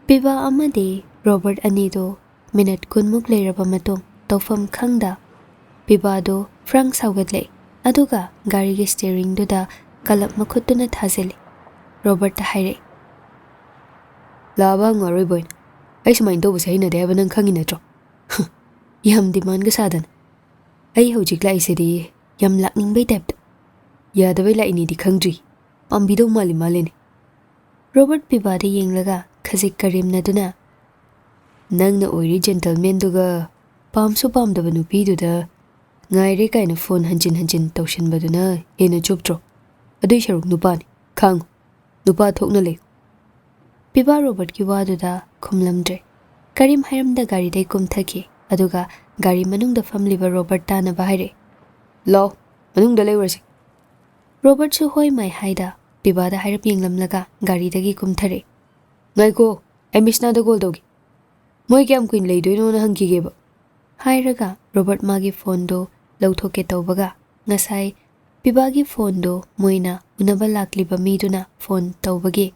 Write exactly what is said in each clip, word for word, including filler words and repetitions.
ꯄꯤꯕꯥ ꯑꯃꯗꯤ ꯔꯣꯕꯔꯠ ꯑꯅꯤꯗꯨ ꯃꯤꯅꯠ ꯀꯨꯟꯃꯨꯛ ꯂꯩꯔꯕ ꯃꯇꯨꯡ, ꯇꯧꯐꯝ ꯈꯪꯗ ꯄꯤꯕꯥꯗꯨ ꯐ꯭ꯔꯪ ꯁꯥꯎꯒꯠꯂꯛꯏ, ꯑꯗꯨꯒ ꯒꯥꯔꯤꯒꯤ ꯁ꯭ꯇꯤꯌꯔꯤꯡꯗꯨꯗ ꯀꯂꯞ ꯃꯈꯨꯠꯇꯨꯅ ꯊꯥꯖꯤꯜꯂꯤ꯫ ꯔꯣꯕꯔꯠꯇ ꯍꯥꯏꯔꯛꯏ, "ꯂꯥꯛꯑꯕ ꯍꯪꯉꯨ, ꯑꯔꯣꯏꯕ ꯑꯣꯏꯅ꯫ ꯑꯩ ꯁꯨꯃꯥꯏꯅ ꯇꯧꯕꯁꯦ ꯍꯩꯅꯗꯦ ꯍꯥꯏꯕ ꯅꯪ ꯈꯪꯉꯤ ꯅꯠꯇ꯭ꯔꯣ? ꯌꯥꯝ ꯗꯤꯃꯥꯟꯒ ꯁꯥꯗꯅ꯫ ꯑꯩ ꯍꯧꯖꯤꯛ ꯂꯥꯛꯏꯁꯤꯗꯤ ꯌꯥꯝ ꯂꯥꯛꯅꯤꯡꯕꯩ ꯇꯥꯏꯞꯇ꯫ ꯌꯥꯗꯕꯩ ꯂꯥꯛꯏꯅꯤꯗꯤ ꯈꯪꯗ꯭ꯔꯤ꯫ ꯄꯥꯝꯕꯤꯗꯧ ꯃꯥꯜꯂꯤ ꯃꯥꯜꯂꯤꯅꯦ꯫" ꯔꯣꯕꯔꯠ ꯄꯤꯕꯥꯗ ꯌꯦꯡꯂꯒ ꯈꯖꯤꯛ ꯀꯔꯦꯝꯅꯗꯨꯅ, "ꯅꯪꯅ ꯑꯣꯏꯔꯤ ꯖꯦꯟꯇꯜꯃꯦꯟꯗꯨꯒ ꯄꯥꯝꯁꯨ ꯄꯥꯝꯗꯕ ꯅꯨꯄꯤꯗꯨꯗ ꯉꯥꯏꯔꯦ ꯀꯥꯏꯅ ꯐꯣꯟ ꯍꯟꯖꯤꯟ ꯍꯟꯖꯤꯟ ꯇꯧꯁꯤꯟꯕꯗꯨꯅ ꯍꯦꯟꯅ ꯆꯨꯞꯇ꯭ꯔꯣ? ꯑꯗꯨꯏ ꯁꯔꯨꯛ ꯅꯨꯄꯥꯅꯤ, ꯈꯥꯡꯉꯨ꯫ ꯅꯨꯄꯥ ꯊꯣꯛꯅ ꯂꯩꯌꯨ꯫" ꯄꯤꯕꯥ ꯔꯣꯕꯔꯠꯀꯤ ꯋꯥꯗꯨꯗ ꯈꯨꯝꯂꯝꯗ꯭ꯔꯦ꯫ ꯀꯔꯤꯝ ꯍꯥꯏꯔꯝꯗ ꯒꯥꯔꯤꯗꯩ ꯀꯨꯝꯊꯈꯤ, ꯑꯗꯨꯒ ꯒꯥꯔꯤ ꯃꯅꯨꯡꯗ ꯐꯝꯂꯤꯕ ꯔꯣꯕꯔꯠ ꯇꯥꯅꯕ ꯍꯥꯏꯔꯛꯏ, "ꯂꯥꯎ, ꯃꯅꯨꯡꯗ ꯂꯩꯔꯨꯔꯁꯤ꯫" ꯔꯣꯕꯔꯠꯁꯨ ꯍꯣꯏ ꯃꯥꯏ ꯍꯥꯏꯗ ꯄꯤꯕꯥꯗ ꯍꯥꯏꯔꯞ ꯌꯦꯡꯂꯝꯂꯒ ꯒꯥꯔꯤꯗꯒꯤ ꯀꯨꯝꯊꯔꯛꯏ꯫ "ꯉꯥꯏꯈꯣ, ꯑꯩ ꯃꯤꯁꯅꯥꯗ ꯀꯣꯜ ꯇꯧꯒꯦ꯫ ꯃꯣꯏ ꯀꯌꯥꯝ ꯀꯨꯏꯅ ꯂꯩꯗꯣꯏꯅꯣꯅ ꯍꯪꯈꯤꯒꯦꯕ꯫" ꯍꯥꯏꯔꯒ ꯔꯣꯕꯔꯠ ꯃꯥꯒꯤ ꯐꯣꯟꯗꯨ ꯂꯧꯊꯣꯛꯀꯦ ꯇꯧꯕꯒ, ꯉꯁꯥꯏ ꯄꯤꯕꯥꯒꯤ ꯐꯣꯟꯗꯨ ꯃꯣꯏꯅ ꯎꯅꯕ ꯂꯥꯛꯂꯤꯕ ꯃꯤꯗꯨꯅ ꯐꯣꯟ ꯇꯧꯕꯒꯤ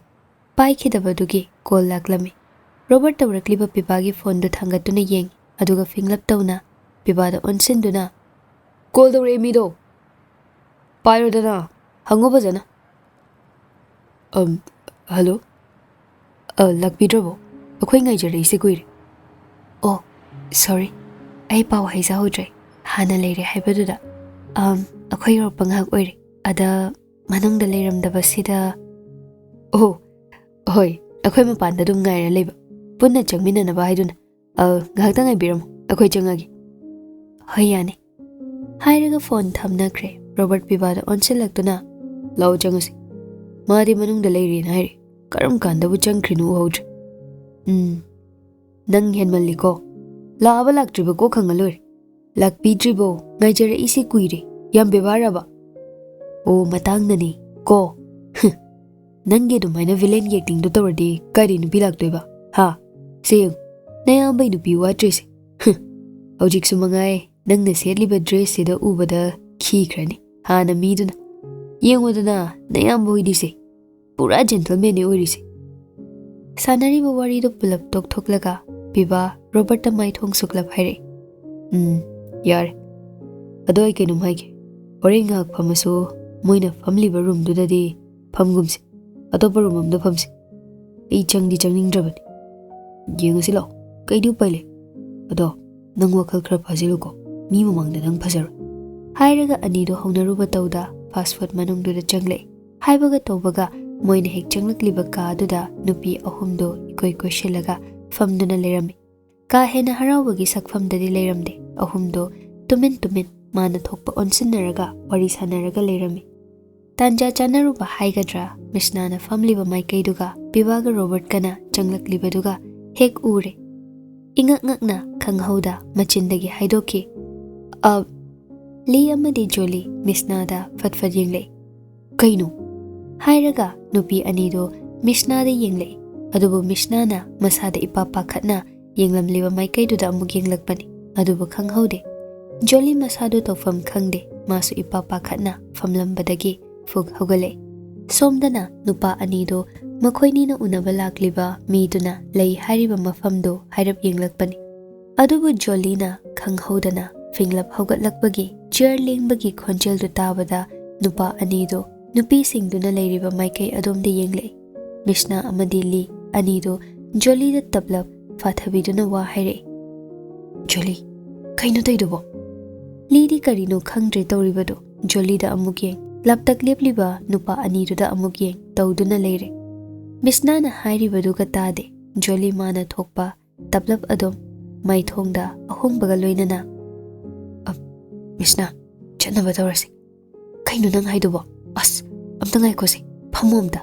ꯄꯥꯏꯈꯤꯗꯕꯗꯨꯒꯤ ꯀꯣꯜ ꯂꯥꯛꯂꯝꯃꯤ꯫ ꯔꯣꯕꯔꯠ ꯇꯧꯔꯛꯂꯤꯕ ꯄꯤꯕꯥꯒꯤ ꯐꯣꯟꯗꯨ ꯊꯥꯡꯒꯠꯇꯨꯅ ꯌꯦꯡꯉꯤ, ꯑꯗꯨꯒ ꯐꯤꯡꯂꯞ ꯇꯧꯅ ꯄꯤꯕꯥꯗ ꯑꯣꯟꯁꯤꯟꯗꯨꯅ, "ꯀꯣꯜ ꯇꯧꯔꯛꯑꯦ ꯃꯤꯗꯣ꯫ ꯄꯥꯏꯔꯣꯗꯅ, ꯍꯪꯉꯣ ꯐꯖꯅ꯫" "ꯑꯝ, ꯍꯜꯂꯣ꯫ ꯑ, ꯂꯥꯛꯄꯤꯗ꯭ꯔꯕꯣ? ꯑꯩꯈꯣꯏ ꯉꯥꯏꯖꯔꯛꯏꯁꯦ ꯀꯨꯏꯔꯦ꯫" "ꯑꯣ, ꯁꯣꯔꯤ, ꯑꯩ ꯄꯥꯎ ꯍꯥꯏꯖꯍꯧꯗ꯭ꯔꯦ꯫ ꯍꯥꯟꯅ ꯂꯩꯔꯦ ꯍꯥꯏꯕꯗꯨꯗ꯫ ꯑꯝ, ꯑꯩꯈꯣꯏ ꯌꯧꯔꯛꯄ ꯉꯥꯏꯍꯥꯛ ꯑꯣꯏꯔꯦ꯫ ꯑꯗ ꯃꯅꯨꯡꯗ ꯂꯩꯔꯝꯗꯕꯁꯤꯗ꯫" "ꯑꯣ, ꯍꯣꯏ, ꯑꯩꯈꯣꯏ ꯃꯄꯥꯟꯗ ꯑꯗꯨꯝ ꯉꯥꯏꯔ ꯂꯩꯕ, ꯄꯨꯟꯅ ꯆꯪꯃꯤꯟꯅꯅꯕ ꯍꯥꯏꯗꯨꯅ꯫ ꯑ, ꯉꯥꯏꯍꯥꯛꯇ ꯉꯥꯏꯕꯤꯔꯝꯃꯣ, ꯑꯩꯈꯣꯏ ꯆꯪꯉꯒꯦ꯫" "ꯍꯣꯏ, ꯌꯥꯅꯤ꯫" ꯍꯥꯏꯔꯒ ꯐꯣꯟ ꯊꯝꯅꯈ꯭ꯔꯦ꯫ ꯔꯣꯕꯔꯠ ꯄꯤꯕꯥꯗ ꯑꯣꯟꯁꯤꯜꯂꯛꯇꯨꯅ, "ꯂꯥꯛꯑꯣ ꯆꯪꯉꯁꯤ꯫ ꯃꯥꯗꯤ ꯃꯅꯨꯡꯗ ꯂꯩꯔꯤꯅ ꯍꯥꯏꯔꯤ꯫ ꯀꯔꯝ ꯀꯥꯟꯗꯕꯨ ꯆꯪꯈ꯭ꯔꯤꯅꯣ ꯎꯍꯧꯗ꯭ꯔꯦ꯫" "ꯎꯝ, ꯅꯪ ꯍꯦꯟꯃꯜꯂꯤꯀꯣ꯫ ꯂꯥꯛꯑꯕ ꯂꯥꯛꯇ꯭ꯔꯤꯕ ꯀꯣꯛ ꯈꯪꯉ ꯂꯣꯏꯔꯦ꯫ ꯂꯥꯛꯄꯤꯗ꯭ꯔꯤꯕꯣ? ꯉꯥꯏꯖꯔꯛꯏꯁꯤ ꯀꯨꯏꯔꯦ꯫ ꯌꯥꯝ ꯕꯦꯕꯥꯔꯕ?" "ꯑꯣ, ꯃꯇꯥꯡꯅꯅꯦ ꯀꯣ꯫" "ꯍꯨꯝ, ꯅꯪꯒꯤ ꯑꯗꯨꯃꯥꯏꯅ ꯚꯤꯂꯦꯟꯒꯤ ꯑꯦꯛꯇꯤꯡꯗꯣ ꯇꯧꯔꯗꯤ ꯀꯥꯏꯗꯩ ꯅꯨꯄꯤ ꯂꯥꯛꯇꯣꯏꯕ? ꯍꯥ? ꯁꯦ ꯌꯦꯡꯉꯨ, ꯅꯌꯥꯝꯕꯩ ꯅꯨꯄꯤ ꯋꯥꯠꯇ꯭ꯔꯤꯁꯦ꯫ ꯍꯨꯝ, ꯍꯧꯖꯤꯛꯁꯨ ꯃꯉꯥꯏ, ꯅꯪꯅ ꯁꯦꯠꯂꯤꯕ ꯗ꯭ꯔꯦꯁꯁꯤꯗ ꯎꯕꯗ ꯈꯤꯈ꯭ꯔꯅꯤ ꯍꯥꯟꯅ ꯃꯤꯗꯨꯅ꯫ ꯌꯦꯡꯉꯨꯗꯅ, ꯅꯌꯥꯝꯕ ꯍꯣꯏꯗꯤꯁꯦ, ꯄꯨꯔꯥ ꯖꯦꯟꯇꯜꯃꯦꯟꯅꯦ ꯑꯣꯏꯔꯤꯁꯦ꯫" ꯁꯥꯟꯅꯔꯤꯕ ꯋꯥꯔꯤꯗꯨ ꯄꯨꯂꯞ ꯇꯣꯛꯊꯣꯛꯂꯒ ꯄꯤꯕꯥ ꯔꯣꯕꯔꯠꯇ ꯃꯥꯏꯊꯣꯡ ꯁꯨꯛꯂꯞ ꯍꯥꯏꯔꯛꯏ, "ꯎꯝ, ꯌꯥꯔꯦ꯫ ꯑꯗꯣ ꯑꯩ ꯀꯩꯅꯣꯝ ꯍꯥꯏꯒꯦ꯫ ꯍꯣꯔꯦꯟ ꯉꯥꯏꯍꯥꯛ ꯐꯝꯃꯁꯨ ꯃꯣꯏꯅ ꯐꯝꯂꯤꯕ ꯔꯨꯝꯗꯨꯗꯗꯤ ꯐꯝꯒꯨꯝꯁꯦ꯫ ꯑꯇꯣꯞꯄ ꯔꯨꯝ ꯑꯝꯗ ꯐꯝꯁꯦ꯫ ꯑꯩ ꯆꯪꯗꯤ ꯆꯪꯅꯤꯡꯗ꯭ꯔꯕꯅꯤ꯫ ꯌꯦꯡꯉꯁꯤ ꯂꯥꯛꯑꯣ꯫ ꯀꯩꯗꯤ ꯎꯄꯥꯏ ꯂꯩ? ꯑꯗꯣ ꯅꯪ ꯋꯥꯈꯜ ꯈꯔ ꯐꯥꯖꯤꯜꯂꯨꯀꯣ꯫ ꯃꯤ ꯃꯃꯥꯡꯗ ꯅꯪ ꯐꯖꯔꯣꯏ꯫" ꯍꯥꯏꯔꯒ ꯑꯅꯤꯗꯨ ꯍꯧꯅꯔꯨꯕ ꯇꯧꯗ ꯐꯥꯁ ꯐꯨꯗ ꯃꯅꯨꯡꯗꯨꯗ ꯆꯪꯂꯛꯏ꯫ ꯍꯥꯏꯕꯒ ꯇꯧꯕꯒ ꯃꯣꯏꯅ ꯍꯦꯛ ꯆꯪꯂꯛꯂꯤꯕ ꯀꯥꯗꯨꯗ ꯅꯨꯄꯤ ꯑꯍꯨꯝꯗꯨ ꯏꯀꯣꯏ ꯀꯣꯏꯁꯤꯜꯂꯒ ꯐꯝꯗꯨꯅ ꯂꯩꯔꯝꯃꯤ꯫ ꯀꯥ ꯍꯦꯟꯅ ꯍꯔꯥꯎꯕꯒꯤ ꯁꯛꯐꯝꯗꯗꯤ ꯂꯩꯔꯝꯗꯦ꯫ ꯑꯍꯨꯝꯗꯨ ꯇꯨꯃꯤꯟ ꯇꯨꯃꯤꯟ ꯃꯥꯅ ꯊꯣꯛꯄ ꯑꯣꯟꯁꯤꯟꯅꯔꯒ ꯋꯥꯔꯤ ꯁꯥꯟꯅꯔꯒ ꯂꯩꯔꯝꯃꯤ꯫ ꯇꯥꯟꯖꯥ ꯆꯥꯅꯔꯨꯕ ꯍꯥꯏꯒꯗ꯭ꯔꯥ, ꯃꯤꯁꯅꯥꯅ ꯐꯝꯂꯤꯕ ꯃꯥꯏꯀꯩꯗꯨꯒ ꯄꯤꯕꯥꯒ ꯔꯣꯕꯔꯠꯀꯅ ꯆꯪꯂꯛꯂꯤꯕꯗꯨꯒ ꯍꯦꯛ ꯎꯔꯦ꯫ ꯏꯉꯛ ꯉꯛꯅ ꯈꯪꯍꯧꯗ ꯃꯆꯤꯟꯗꯒꯤ ꯍꯥꯏꯗꯣꯛꯈꯤ, "ꯑ, ꯂꯤ ꯑꯃꯗꯤ ꯖꯣꯂꯤ ꯃꯤꯁꯅꯥꯗ ꯐꯠ ꯐꯠ ꯌꯦꯡꯂꯛꯏ꯫ ꯀꯩꯅꯣ?" ꯍꯥꯏꯔꯒ ꯅꯨꯄꯤ ꯑꯅꯤꯗꯨ ꯃꯤꯁꯅꯥꯗ ꯌꯦꯡꯂꯛꯏ꯫ ꯑꯗꯨꯕꯨ ꯃꯤꯁꯅꯥꯅ ꯃꯁꯥꯗ ꯏꯄꯥ ꯄꯥꯈꯠꯅ ꯌꯦꯡꯂꯝꯂꯤꯕ ꯃꯥꯏꯀꯩꯗꯨꯗ ꯑꯃꯨꯛ ꯌꯦꯡꯂꯛꯄꯅꯤ꯫ ꯑꯗꯨꯕꯨ ꯈꯪꯍꯧꯗꯦ꯫ ꯖꯣꯂꯤ ꯃꯁꯥꯗꯨ ꯇꯧꯐꯝ ꯈꯪꯗꯦ꯫ ꯃꯥꯁꯨ ꯏꯄꯥ ꯄꯥꯈꯠꯅ ꯐꯝꯂꯝꯕꯗꯒꯤ ꯐꯨꯛ ꯍꯧꯒꯠꯂꯛꯏ꯫ ꯁꯣꯝꯗꯅ ꯅꯨꯄꯥ ꯑꯅꯤꯗꯨ ꯃꯈꯣꯏꯅꯤꯅ ꯎꯅꯕ ꯂꯥꯛꯂꯤꯕ ꯃꯤꯗꯨꯅ ꯂꯩ ꯍꯥꯏꯔꯤꯕ ꯃꯐꯝꯗꯨ ꯍꯥꯏꯔꯞ ꯌꯦꯡꯂꯛꯄꯅꯤ꯫ ꯑꯗꯨꯕꯨ ꯖꯣꯂꯤꯅ ꯈꯪꯍꯧꯗꯅ ꯐꯤꯡꯂꯞ ꯍꯧꯒꯠꯂꯛꯄꯒꯤ ꯆꯤꯌꯔ ꯂꯦꯡꯕꯒꯤ ꯈꯣꯟꯖꯦꯜꯗꯨ ꯇꯥꯕꯗ ꯅꯨꯄꯥ ꯑꯅꯤꯗꯨ ꯅꯨꯄꯤꯁꯤꯡꯗꯨꯅ ꯂꯩꯔꯤꯕ ꯃꯥꯏꯀꯩ ꯑꯗꯣꯝꯗ ꯌꯦꯡꯂꯛꯏ꯫ ꯃꯤꯁꯅꯥ ꯑꯃꯗꯤ ꯂꯤ ꯑꯅꯤꯗꯨ ꯖꯣꯂꯤꯗ ꯇꯞꯂꯞ ꯐꯥꯊꯕꯤꯗꯨꯅ ꯋꯥ ꯍꯥꯏꯔꯛꯏ꯫ "ꯖꯣꯂꯤ, ꯀꯩꯅꯣ ꯇꯧꯏꯗꯨꯕꯣ?" ꯂꯤꯗꯤ ꯀꯔꯤꯅꯣ ꯈꯪꯗ꯭ꯔꯦ ꯇꯧꯔꯤꯕꯗꯨ꯫ ꯖꯣꯂꯤꯗ ꯑꯃꯨꯛ ꯌꯦꯡ, ꯂꯞꯇꯛ ꯂꯦꯞꯂꯤꯕ ꯅꯨꯄꯥ ꯑꯅꯤꯗꯨꯗ ꯑꯃꯨꯛ ꯌꯦꯡ ꯇꯧꯗꯨꯅ ꯂꯩꯔꯦ꯫ ꯃꯤꯁꯅꯥꯅ ꯍꯥꯏꯔꯤꯕꯗꯨꯒ ꯇꯥꯗꯦ꯫ ꯖꯣꯂꯤ ꯃꯥꯅ ꯊꯣꯛꯄ ꯇꯞꯂꯞ ꯑꯗꯨꯝ ꯃꯥꯏꯊꯣꯡꯗ ꯑꯍꯣꯡꯕꯒ ꯂꯣꯏꯅꯅ, "ꯑ, ꯃꯤꯁꯅꯥ, ꯆꯠꯅꯕ ꯇꯧꯔꯁꯤ꯫ ꯀꯩꯅꯣ ꯅꯪ ꯍꯥꯏꯗꯨꯕꯣ? ꯑꯁ, ꯑꯝꯇ ꯉꯥꯏꯈꯣꯁꯦ, ꯐꯝꯃꯣ ꯑꯝꯇ,"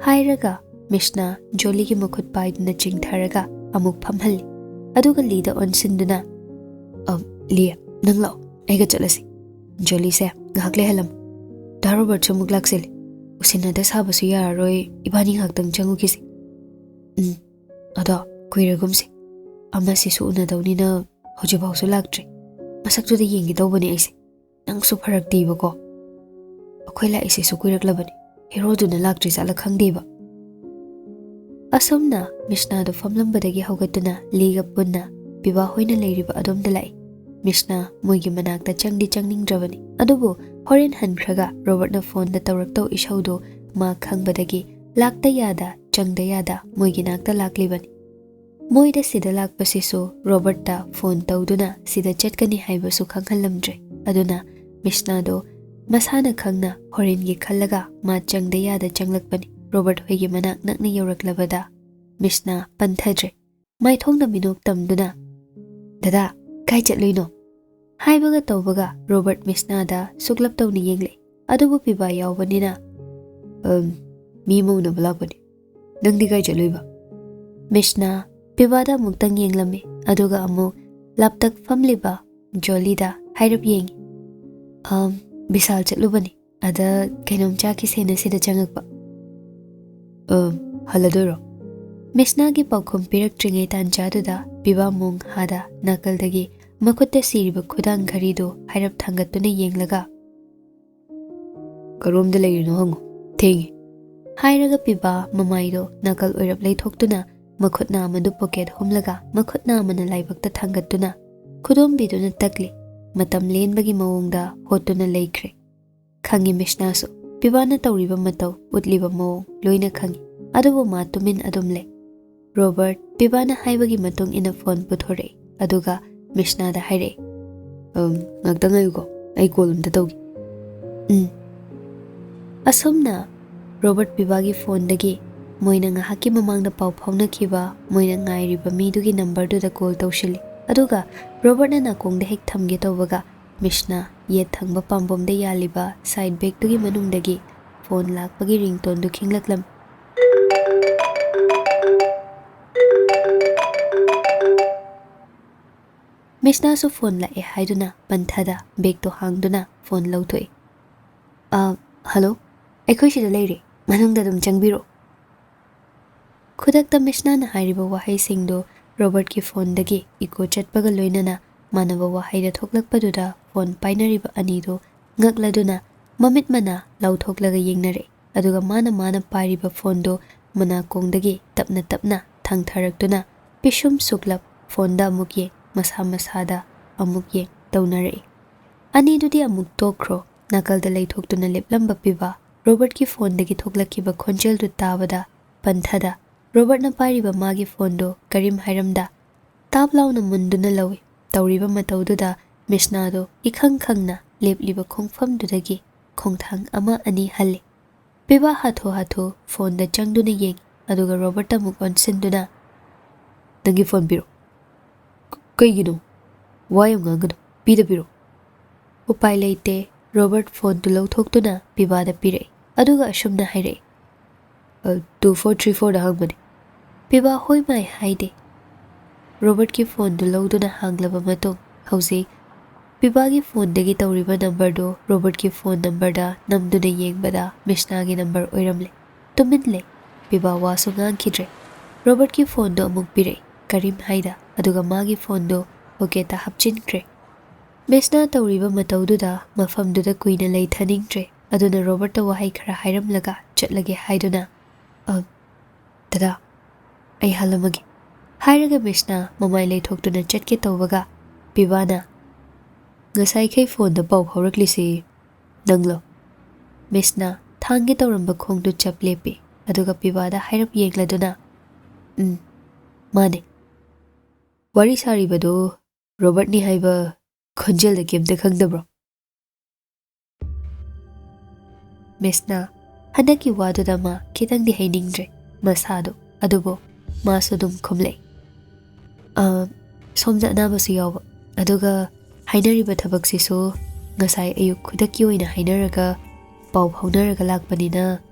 ꯍꯥꯏꯔꯒ ꯃꯤꯁꯅꯥ ꯖꯣꯂꯤꯒꯤ ꯃꯈꯨꯠ ꯄꯥꯏꯗꯨꯅ ꯆꯤꯡꯊꯔꯒ ꯑꯃꯨꯛ ꯐꯝꯍꯜꯂꯤ꯫ ꯑꯗꯨꯒ ꯂꯤꯗ ꯑꯣꯟꯁꯤꯟꯗꯨꯅ, "ꯑ, ꯂꯤ, ꯅꯪ ꯂꯥꯛꯑꯣ, ꯑꯩꯒ ꯆꯠꯂꯁꯤ꯫ ꯖꯣꯂꯤꯁꯦ ꯉꯥꯏꯍꯥꯛ ꯂꯩꯍꯜꯂꯝꯃꯨ꯫ ꯗꯥ ꯔꯣꯕꯔꯠꯁꯨ ꯑꯃꯨꯛ ꯂꯥꯛꯁꯤꯜꯂꯤ꯫ ꯎꯁꯤꯟꯅꯗ ꯁꯥꯕꯁꯨ ꯌꯥꯔꯔꯣꯏ, ꯏꯕꯥꯅꯤ ꯉꯥꯏꯍꯥꯛꯇꯪ ꯆꯪꯉꯨꯈꯤꯁꯤ꯫ ꯎꯝ, ꯑꯗꯣ ꯀꯨꯏꯔꯒꯨꯝꯁꯤ꯫ ꯑꯃꯁꯤꯁꯨ ꯎꯅꯗꯧꯅꯤꯅ ꯍꯧꯖꯤꯛꯐꯥꯎꯁꯨ ꯂꯥꯛꯇ꯭ꯔꯤ꯫ ꯃꯁꯛꯇꯨꯗ ꯌꯦꯡꯒꯦ ꯇꯧꯕꯅꯦ ꯑꯩꯁꯦ꯫ ꯅꯪꯁꯨ ꯐꯔꯛ ꯇꯤꯕꯀꯣ꯫ ꯑꯩꯈꯣꯏ ꯂꯥꯛꯏꯁꯤꯁꯨ ꯀꯨꯏꯔꯛꯂꯕꯅꯤ꯫ ꯍꯦꯔꯣꯗꯨꯅ ꯂꯥꯛꯇ꯭ꯔꯤ ꯖꯥꯠꯂ ꯈꯪꯗꯦꯕ꯫ ꯑꯁꯨꯝꯅ ꯃꯤꯁꯅꯥꯗꯨ ꯐꯝꯂꯝꯕꯗꯒꯤ ꯍꯧꯒꯠꯇꯨꯅ ꯂꯤꯒ ꯄꯨꯟꯅ ꯄꯤꯕꯥ ꯍꯣꯏꯅ ꯂꯩꯔꯤꯕ ꯑꯗꯣꯝꯗ ꯂꯥꯛꯏ꯫ ꯃꯤꯁꯅꯥ ꯃꯣꯏꯒꯤ ꯃꯅꯥꯛꯇ ꯆꯪꯗꯤ ꯆꯪꯅꯤꯡꯗ꯭ꯔꯕꯅꯤ, ꯑꯗꯨꯕꯨ ꯍꯣꯔꯦꯟ ꯍꯟꯈ꯭ꯔꯒ ꯔꯣꯕꯔꯠꯅ ꯐꯣꯟꯗ ꯇꯧꯔꯛꯇꯧ ꯏꯁꯧꯗꯨ ꯃꯥ ꯈꯪꯕꯗꯒꯤ ꯂꯥꯛꯇ ꯌꯥꯗ, ꯆꯪꯗ ꯌꯥꯗ ꯃꯣꯏꯒꯤ ꯅꯥꯛꯇ ꯂꯥꯛꯂꯤꯕꯅꯤ꯫ ꯃꯣꯏꯗ ꯁꯤꯗ ꯂꯥꯛꯄꯁꯤꯁꯨ ꯔꯣꯕꯔꯠꯇ ꯐꯣꯟ ꯇꯧꯗꯨꯅ ꯁꯤꯗ ꯆꯠꯀꯅꯤ ꯍꯥꯏꯕꯁꯨ ꯈꯪꯍꯜꯂꯝꯗ꯭ꯔꯦ꯫ ꯑꯗꯨꯅ ꯃꯤꯁꯅꯥꯗꯣ ꯃꯁꯥꯅ ꯈꯪꯅ ꯍꯣꯔꯦꯟꯒꯤ ꯈꯜꯂꯒ ꯃꯥ ꯆꯪꯗ ꯌꯥꯗ ꯆꯪꯂꯛꯄꯅꯤ꯫ ꯔꯣꯕꯔꯠ ꯍꯣꯏꯒꯤ ꯃꯅꯥꯛ ꯅꯛꯅ ꯌꯧꯔꯛꯂꯕꯗ ꯃꯤꯁꯅꯥ ꯄꯟꯊꯗ꯭ꯔꯦ꯫ ꯃꯥꯏꯊꯣꯡꯗ ꯃꯤꯅꯣꯛ ꯇꯝꯗꯨꯅ, "ꯗꯗꯥ, ꯀꯥꯏ ꯆꯠꯂꯨꯏꯅꯣ?" ꯍꯥꯏꯕꯒ ꯇꯧꯕꯒ ꯔꯣꯕꯔꯠ ꯃꯤꯁꯅꯥꯗ ꯁꯨꯛꯂꯞ ꯇꯧꯅ ꯌꯦꯡꯂꯦ꯫ ꯑꯗꯨꯕꯨ ꯄꯤꯕꯥ ꯌꯥꯎꯕꯅꯤꯅ, "ꯑꯝ, ꯃꯤ ꯑꯃ ꯎꯅꯕ ꯂꯥꯛꯄꯅꯤ꯫ ꯅꯪꯗꯤ ꯀꯥꯏ ꯆꯠꯂꯨꯏꯕ?" ꯃꯤꯁꯅꯥ ꯄꯤꯕꯥꯗ ꯑꯃꯨꯛꯇꯪ ꯌꯦꯡꯂꯝꯃꯤ, ꯑꯗꯨꯒ ꯑꯃꯨꯛ ꯂꯥꯞꯇꯛ ꯐꯝꯂꯤꯕ ꯖꯣꯂꯤꯗ ꯍꯥꯏꯔꯞ ꯌꯦꯡꯉꯤ꯫ "ꯑꯝ, ꯕꯤꯁꯥꯜ ꯆꯠꯂꯨꯕꯅꯤ꯫ ꯑꯗ ꯀꯩꯅꯣꯝ ꯆꯥꯈꯤꯁꯦꯅ ꯁꯤꯗ ꯆꯪꯉꯛꯄ꯫" "ꯑꯝ, ꯍꯜꯂꯗꯣꯏꯔꯣ?" ꯃꯤꯁꯅꯥꯒꯤ ꯄꯥꯎꯈꯨꯝ ꯄꯤꯔꯛꯇ꯭ꯔꯤꯉꯩ ꯇꯥꯟꯖꯥꯗꯨꯗ ꯄꯤꯕꯥ ꯃꯣꯡ ꯍꯥꯗ ꯅꯥꯀꯜꯗꯒꯤ ꯃꯈꯨꯠꯇ ꯁꯤꯔꯤꯕ ꯈꯨꯗꯥꯡ ꯘꯔꯤꯗꯨ ꯍꯥꯏꯔꯞ ꯊꯥꯡꯒꯠꯇꯨꯅ ꯌꯦꯡꯂꯒ, "ꯀꯔꯣꯝꯗ ꯂꯩꯔꯤꯅꯣ ꯍꯪꯉꯨ, ꯊꯦꯡꯉꯤ꯫" ꯍꯥꯏꯔꯒ ꯄꯤꯕꯥ ꯃꯃꯥꯏꯗꯣ ꯅꯥꯀꯜ ꯑꯣꯏꯔꯞ ꯂꯩꯊꯣꯛꯇꯨꯅ ꯃꯈꯨꯠ ꯅꯥꯝꯃꯗꯨ ꯄꯣꯀꯦꯠ ꯍꯨꯝꯂꯒ ꯃꯈꯨꯠ ꯅꯥꯝꯃꯅ ꯂꯥꯏꯕꯛꯇ ꯊꯥꯡꯒꯠꯇꯨꯅ ꯈꯨꯗꯣꯝꯕꯤꯗꯨꯅ ꯇꯛꯂꯤ꯫ ꯃꯇꯝ ꯂꯦꯟꯕꯒꯤ ꯃꯑꯣꯡꯗ ꯍꯣꯠꯇꯨꯅ ꯂꯩꯈ꯭ꯔꯦ꯫ ꯈꯪꯉꯤ ꯃꯤꯁꯅꯥꯁꯨ ꯄꯤꯕꯥꯅ ꯇꯧꯔꯤꯕ ꯃꯇꯧ, ꯎꯠꯂꯤꯕ ꯃꯑꯣꯡ ꯂꯣꯏꯅ ꯈꯪꯉꯤ꯫ ꯑꯗꯨꯕꯨ ꯃꯥ ꯇꯨꯃꯤꯟ ꯑꯗꯨꯝ ꯂꯩ꯫ ꯔꯣꯕꯔꯠ ꯄꯤꯕꯥꯅ ꯍꯥꯏꯕꯒꯤ ꯃꯇꯨꯡ ꯏꯟꯅ ꯐꯣꯟ ꯄꯨꯊꯣꯔꯛꯏ, ꯑꯗꯨꯒ ꯃꯤꯁꯅꯥꯗ ꯍꯥꯏꯔꯛꯏ, "ꯑꯝ, ꯉꯥꯛꯇꯪ ꯉꯥꯏꯌꯨꯀꯣ, ꯑꯩ ꯀꯣꯜ ꯑꯝꯇ ꯇꯧꯒꯦ꯫" "ꯎꯝ꯫" ꯑꯁꯨꯝꯅ ꯔꯣꯕꯔꯠ ꯄꯤꯕꯥꯒꯤ ꯐꯣꯟꯗꯒꯤ ꯃꯣꯏꯅ ꯉꯥꯏꯍꯥꯛꯀꯤ ꯃꯃꯥꯡꯗ ꯄꯥꯎ ꯐꯥꯎꯅꯈꯤꯕ, ꯃꯣꯏꯅ ꯉꯥꯏꯔꯤꯕ ꯃꯤꯗꯨꯒꯤ ꯅꯝꯕꯔꯗꯨꯗ ꯀꯣꯜ ꯇꯧꯁꯤꯜꯂꯤ꯫ ꯑꯗꯨꯒ ꯔꯣꯕꯔꯠꯅ ꯅꯥꯀꯣꯡꯗ ꯍꯦꯛ ꯊꯝꯒꯦ ꯇꯧꯕꯒ, ꯃꯤꯁꯅꯥ ꯌꯦꯠ ꯊꯪꯕ ꯄꯥꯝꯕꯣꯝꯗ ꯌꯥꯜꯂꯤꯕ ꯁꯥꯏꯠ ꯕꯦꯒꯇꯨꯒꯤ ꯃꯅꯨꯡꯗꯒꯤ ꯐꯣꯟ ꯂꯥꯛꯄꯒꯤ ꯔꯤꯡꯇꯣꯟꯗꯨ ꯈꯤꯡꯂꯛꯂꯝꯃꯤ꯫ ꯃꯤꯁꯅꯥꯁꯨ ꯐꯣꯟ ꯂꯥꯛꯑꯦ ꯍꯥꯏꯗꯨꯅ ꯄꯟꯊꯗ ꯕꯦꯒꯇꯣ ꯍꯥꯡꯗꯨꯅ ꯐꯣꯟ ꯂꯧꯊꯣꯛꯏ꯫ "ꯑ, ꯍꯜꯂꯣ, ꯑꯩꯈꯣꯏ ꯁꯤꯗ ꯂꯩꯔꯦ, ꯃꯅꯨꯡꯗ ꯑꯗꯨꯝ ꯆꯪꯕꯤꯔꯛꯑꯣ꯫" ꯈꯨꯗꯛꯇ ꯃꯤꯁꯅꯥꯅ ꯍꯥꯏꯔꯤꯕ ꯋꯥꯍꯩꯁꯤꯡꯗꯨ ꯔꯣꯕꯔꯠꯀꯤ ꯐꯣꯟꯗꯒꯤ ꯏꯀꯣ ꯆꯠꯄꯒ ꯂꯣꯏꯅꯅ ꯃꯥꯟꯅꯕ ꯋꯥꯍꯩꯗ ꯊꯣꯛꯂꯛꯄꯗꯨꯗ ꯐꯣꯟ ꯄꯥꯏꯅꯔꯤꯕ ꯑꯅꯤꯗꯨ ꯉꯛꯂꯗꯨꯅ ꯃꯃꯤꯠ ꯃꯅꯥ ꯂꯥꯎꯊꯣꯛꯂꯒ ꯌꯦꯡꯅꯔꯛꯏ꯫ ꯑꯗꯨꯒ ꯃꯥꯅ ꯃꯥꯅ ꯄꯥꯏꯔꯤꯕ ꯐꯣꯟꯗꯨ ꯃꯅꯥꯀꯣꯡꯗꯒꯤ ꯇꯞꯅ ꯇꯞꯅ ꯊꯥꯡꯊꯔꯛꯇꯨꯅ ꯄꯤꯁꯨꯝ ꯁꯨꯛꯂꯞ ꯐꯣꯟꯗ ꯑꯃꯨꯛ ꯌꯦꯡ, ꯃꯁꯥ ꯃꯁꯥꯗ ꯑꯃꯨꯛ ꯌꯦꯡ ꯇꯧꯅꯔꯛꯏ꯫ ꯑꯅꯤꯗꯨꯗꯤ ꯑꯃꯨꯛ ꯇꯣꯛꯈ꯭ꯔꯣ, ꯅꯥꯀꯜꯗ ꯂꯩꯊꯣꯛꯇꯨꯅ ꯂꯦꯞꯂꯝꯕ ꯄꯤꯕꯥ ꯔꯣꯕꯔꯠꯀꯤ ꯐꯣꯟꯗꯒꯤ ꯊꯣꯛꯂꯛꯈꯤꯕ ꯈꯣꯟꯖꯦꯜꯗꯨ ꯇꯥꯕꯗ ꯄꯟꯊꯗ ꯔꯣꯕꯔꯠꯅ ꯄꯥꯏꯔꯤꯕ ꯃꯥꯒꯤ ꯐꯣꯟꯗꯨ ꯀꯔꯤꯝ ꯍꯥꯏꯔꯝꯗ ꯇꯥꯞ ꯂꯥꯎꯅ ꯃꯨꯟꯗꯨꯅ ꯂꯧꯏ꯫ ꯇꯧꯔꯤꯕ ꯃꯇꯧꯗꯨꯗ ꯃꯤꯁꯅꯥꯗꯨ ꯏꯈꯪ ꯈꯪꯅ ꯂꯦꯞꯂꯤꯕ ꯈꯣꯡꯐꯝꯗꯨꯗꯒꯤ ꯈꯣꯡꯊꯥꯡ ꯑꯃ ꯑꯅꯤ ꯍꯜꯂꯤ꯫ ꯄꯤꯕꯥ ꯍꯥꯊꯨ ꯍꯥꯊꯨ ꯐꯣꯟꯗ ꯆꯪꯗꯨꯅ ꯌꯦꯡꯏ, ꯑꯗꯨꯒ ꯔꯣꯕꯔꯠꯇ ꯑꯃꯨꯛ ꯑꯣꯟꯁꯤꯟꯗꯨꯅ, "ꯅꯪꯒꯤ ꯐꯣꯟ ꯄꯤꯔꯣ꯫ "ꯀ-, ꯀꯩꯒꯤꯅꯣ? ꯋꯥ ꯌꯥꯝ ꯉꯥꯡꯒꯅꯨ꯫ ꯄꯤꯗ ꯄꯤꯔꯣ꯫" ꯎꯄꯥꯏ ꯂꯩꯇꯦ꯫ ꯔꯣꯕꯔꯠ ꯐꯣꯟꯗꯨ ꯂꯧꯊꯣꯛꯇꯨꯅ ꯄꯤꯕꯥꯗ ꯄꯤꯔꯛꯏ, ꯑꯗꯨꯒ ꯑꯁꯨꯝꯅ ꯍꯥꯏꯔꯛꯏ, "ꯑ, two four three fourꯗ ꯍꯥꯡꯕꯅꯤ꯫" ꯄꯤꯕꯥ ꯍꯣꯏ ꯃꯥꯏ ꯍꯥꯏꯗꯦ꯫ ꯔꯣꯕꯔꯠꯀꯤ ꯐꯣꯟꯗꯨ ꯂꯧꯗꯨꯅ ꯍꯥꯡꯂꯕ ꯃꯇꯨꯡ, ꯍꯧꯖꯤꯛ ꯄꯤꯕꯥꯒꯤ ꯐꯣꯟꯗꯒꯤ ꯇꯧꯔꯤꯕ ꯅꯝꯕꯔꯗꯨ ꯔꯣꯕꯔꯠꯀꯤ ꯐꯣꯟ ꯅꯝꯕꯔꯗ ꯅꯝꯗꯨꯅ ꯌꯦꯡꯕꯗ ꯃꯤꯁꯅꯥꯒꯤ ꯅꯝꯕꯔ ꯑꯣꯏꯔꯝꯂꯦ꯫ ꯇꯨꯃꯤꯟ ꯂꯩ꯫ ꯄꯤꯕꯥ ꯋꯥꯁꯨ ꯉꯥꯡꯈꯤꯗ꯭ꯔꯦ꯫ ꯔꯣꯕꯔꯠꯀꯤ ꯐꯣꯟꯗꯨ ꯑꯃꯨꯛ ꯄꯤꯔꯛꯏ, ꯀꯔꯤꯝ ꯍꯥꯏꯗ, ꯑꯗꯨꯒ ꯃꯥꯒꯤ ꯐꯣꯟꯗꯨ ꯄꯣꯀꯦꯠꯇ ꯍꯥꯞꯆꯤꯟꯈ꯭ꯔꯦ꯫ ꯃꯤꯁꯅꯥ ꯇꯧꯔꯤꯕ ꯃꯇꯧꯗꯨꯗ ꯃꯐꯝꯗꯨꯗ ꯀꯨꯏꯅ ꯂꯩꯊꯅꯤꯡꯗ꯭ꯔꯦ, ꯑꯗꯨꯅ ꯔꯣꯕꯔꯠꯇ ꯋꯥꯍꯩ ꯈꯔ ꯍꯥꯏꯔꯝꯂꯒ ꯆꯠꯂꯒꯦ ꯍꯥꯏꯗꯨꯅ, "ꯑ, ꯗꯗꯥ, ꯑꯩ ꯍꯜꯂꯝꯃꯒꯦ," ꯍꯥꯏꯔꯒ ꯃꯤꯁꯅꯥ ꯃꯃꯥꯏ ꯂꯩꯊꯣꯛꯇꯨꯅ ꯆꯠꯀꯦ ꯇꯧꯕꯒ ꯄꯤꯕꯥꯅ, "ꯉꯁꯥꯏꯈꯩ ꯐꯣꯟꯗ ꯄꯥꯎ ꯐꯥꯎꯔꯛꯂꯤꯁꯤ ꯅꯪꯂꯣ?" ꯃꯤꯁꯅꯥ ꯊꯥꯡꯒꯦ ꯇꯧꯔꯝꯕ ꯈꯣꯡꯗꯨ ꯆꯞ ꯂꯦꯞꯄꯤ, ꯑꯗꯨꯒ ꯄꯤꯕꯥꯗ ꯍꯥꯏꯔꯞ ꯌꯦꯡꯂꯗꯨꯅ, "ꯎꯝ, ꯃꯥꯅꯦ꯫ ꯋꯥꯔꯤ ꯁꯥꯔꯤꯕꯗꯨ ꯔꯣꯕꯔꯠꯅꯤ ꯍꯥꯏꯕ ꯈꯣꯟꯖꯦꯜꯗ ꯀꯩꯝꯇ ꯈꯪꯗꯕ꯭ꯔꯣ?" ꯃꯤꯁꯅ ꯍꯟꯗꯛꯀꯤ ꯋꯥꯗꯨꯗ ꯃꯥ ꯈꯤꯇꯪꯗꯤ ꯍꯩꯅꯤꯡꯗ꯭ꯔꯦ ꯃꯁꯥꯗꯣ, ꯑꯗꯨꯕꯨ ꯃꯥꯁꯨ ꯑꯗꯨꯝ ꯈꯨꯝꯂꯛꯏ, "ꯑ, ꯁꯣꯝꯗ ꯑꯅꯥꯕꯁꯨ ꯌꯥꯎꯕ, ꯑꯗꯨꯒ ꯍꯥꯏꯅꯔꯤꯕ ꯊꯕꯛꯁꯤꯁꯨ ꯉꯁꯥꯏ ꯑꯌꯨꯛ ꯈꯨꯗꯛꯀꯤ ꯑꯣꯏꯅ ꯍꯥꯏꯅꯔꯒ ꯄꯥꯎ ꯐꯥꯎꯅꯔꯒ ꯂꯥꯛꯄꯅꯤꯅ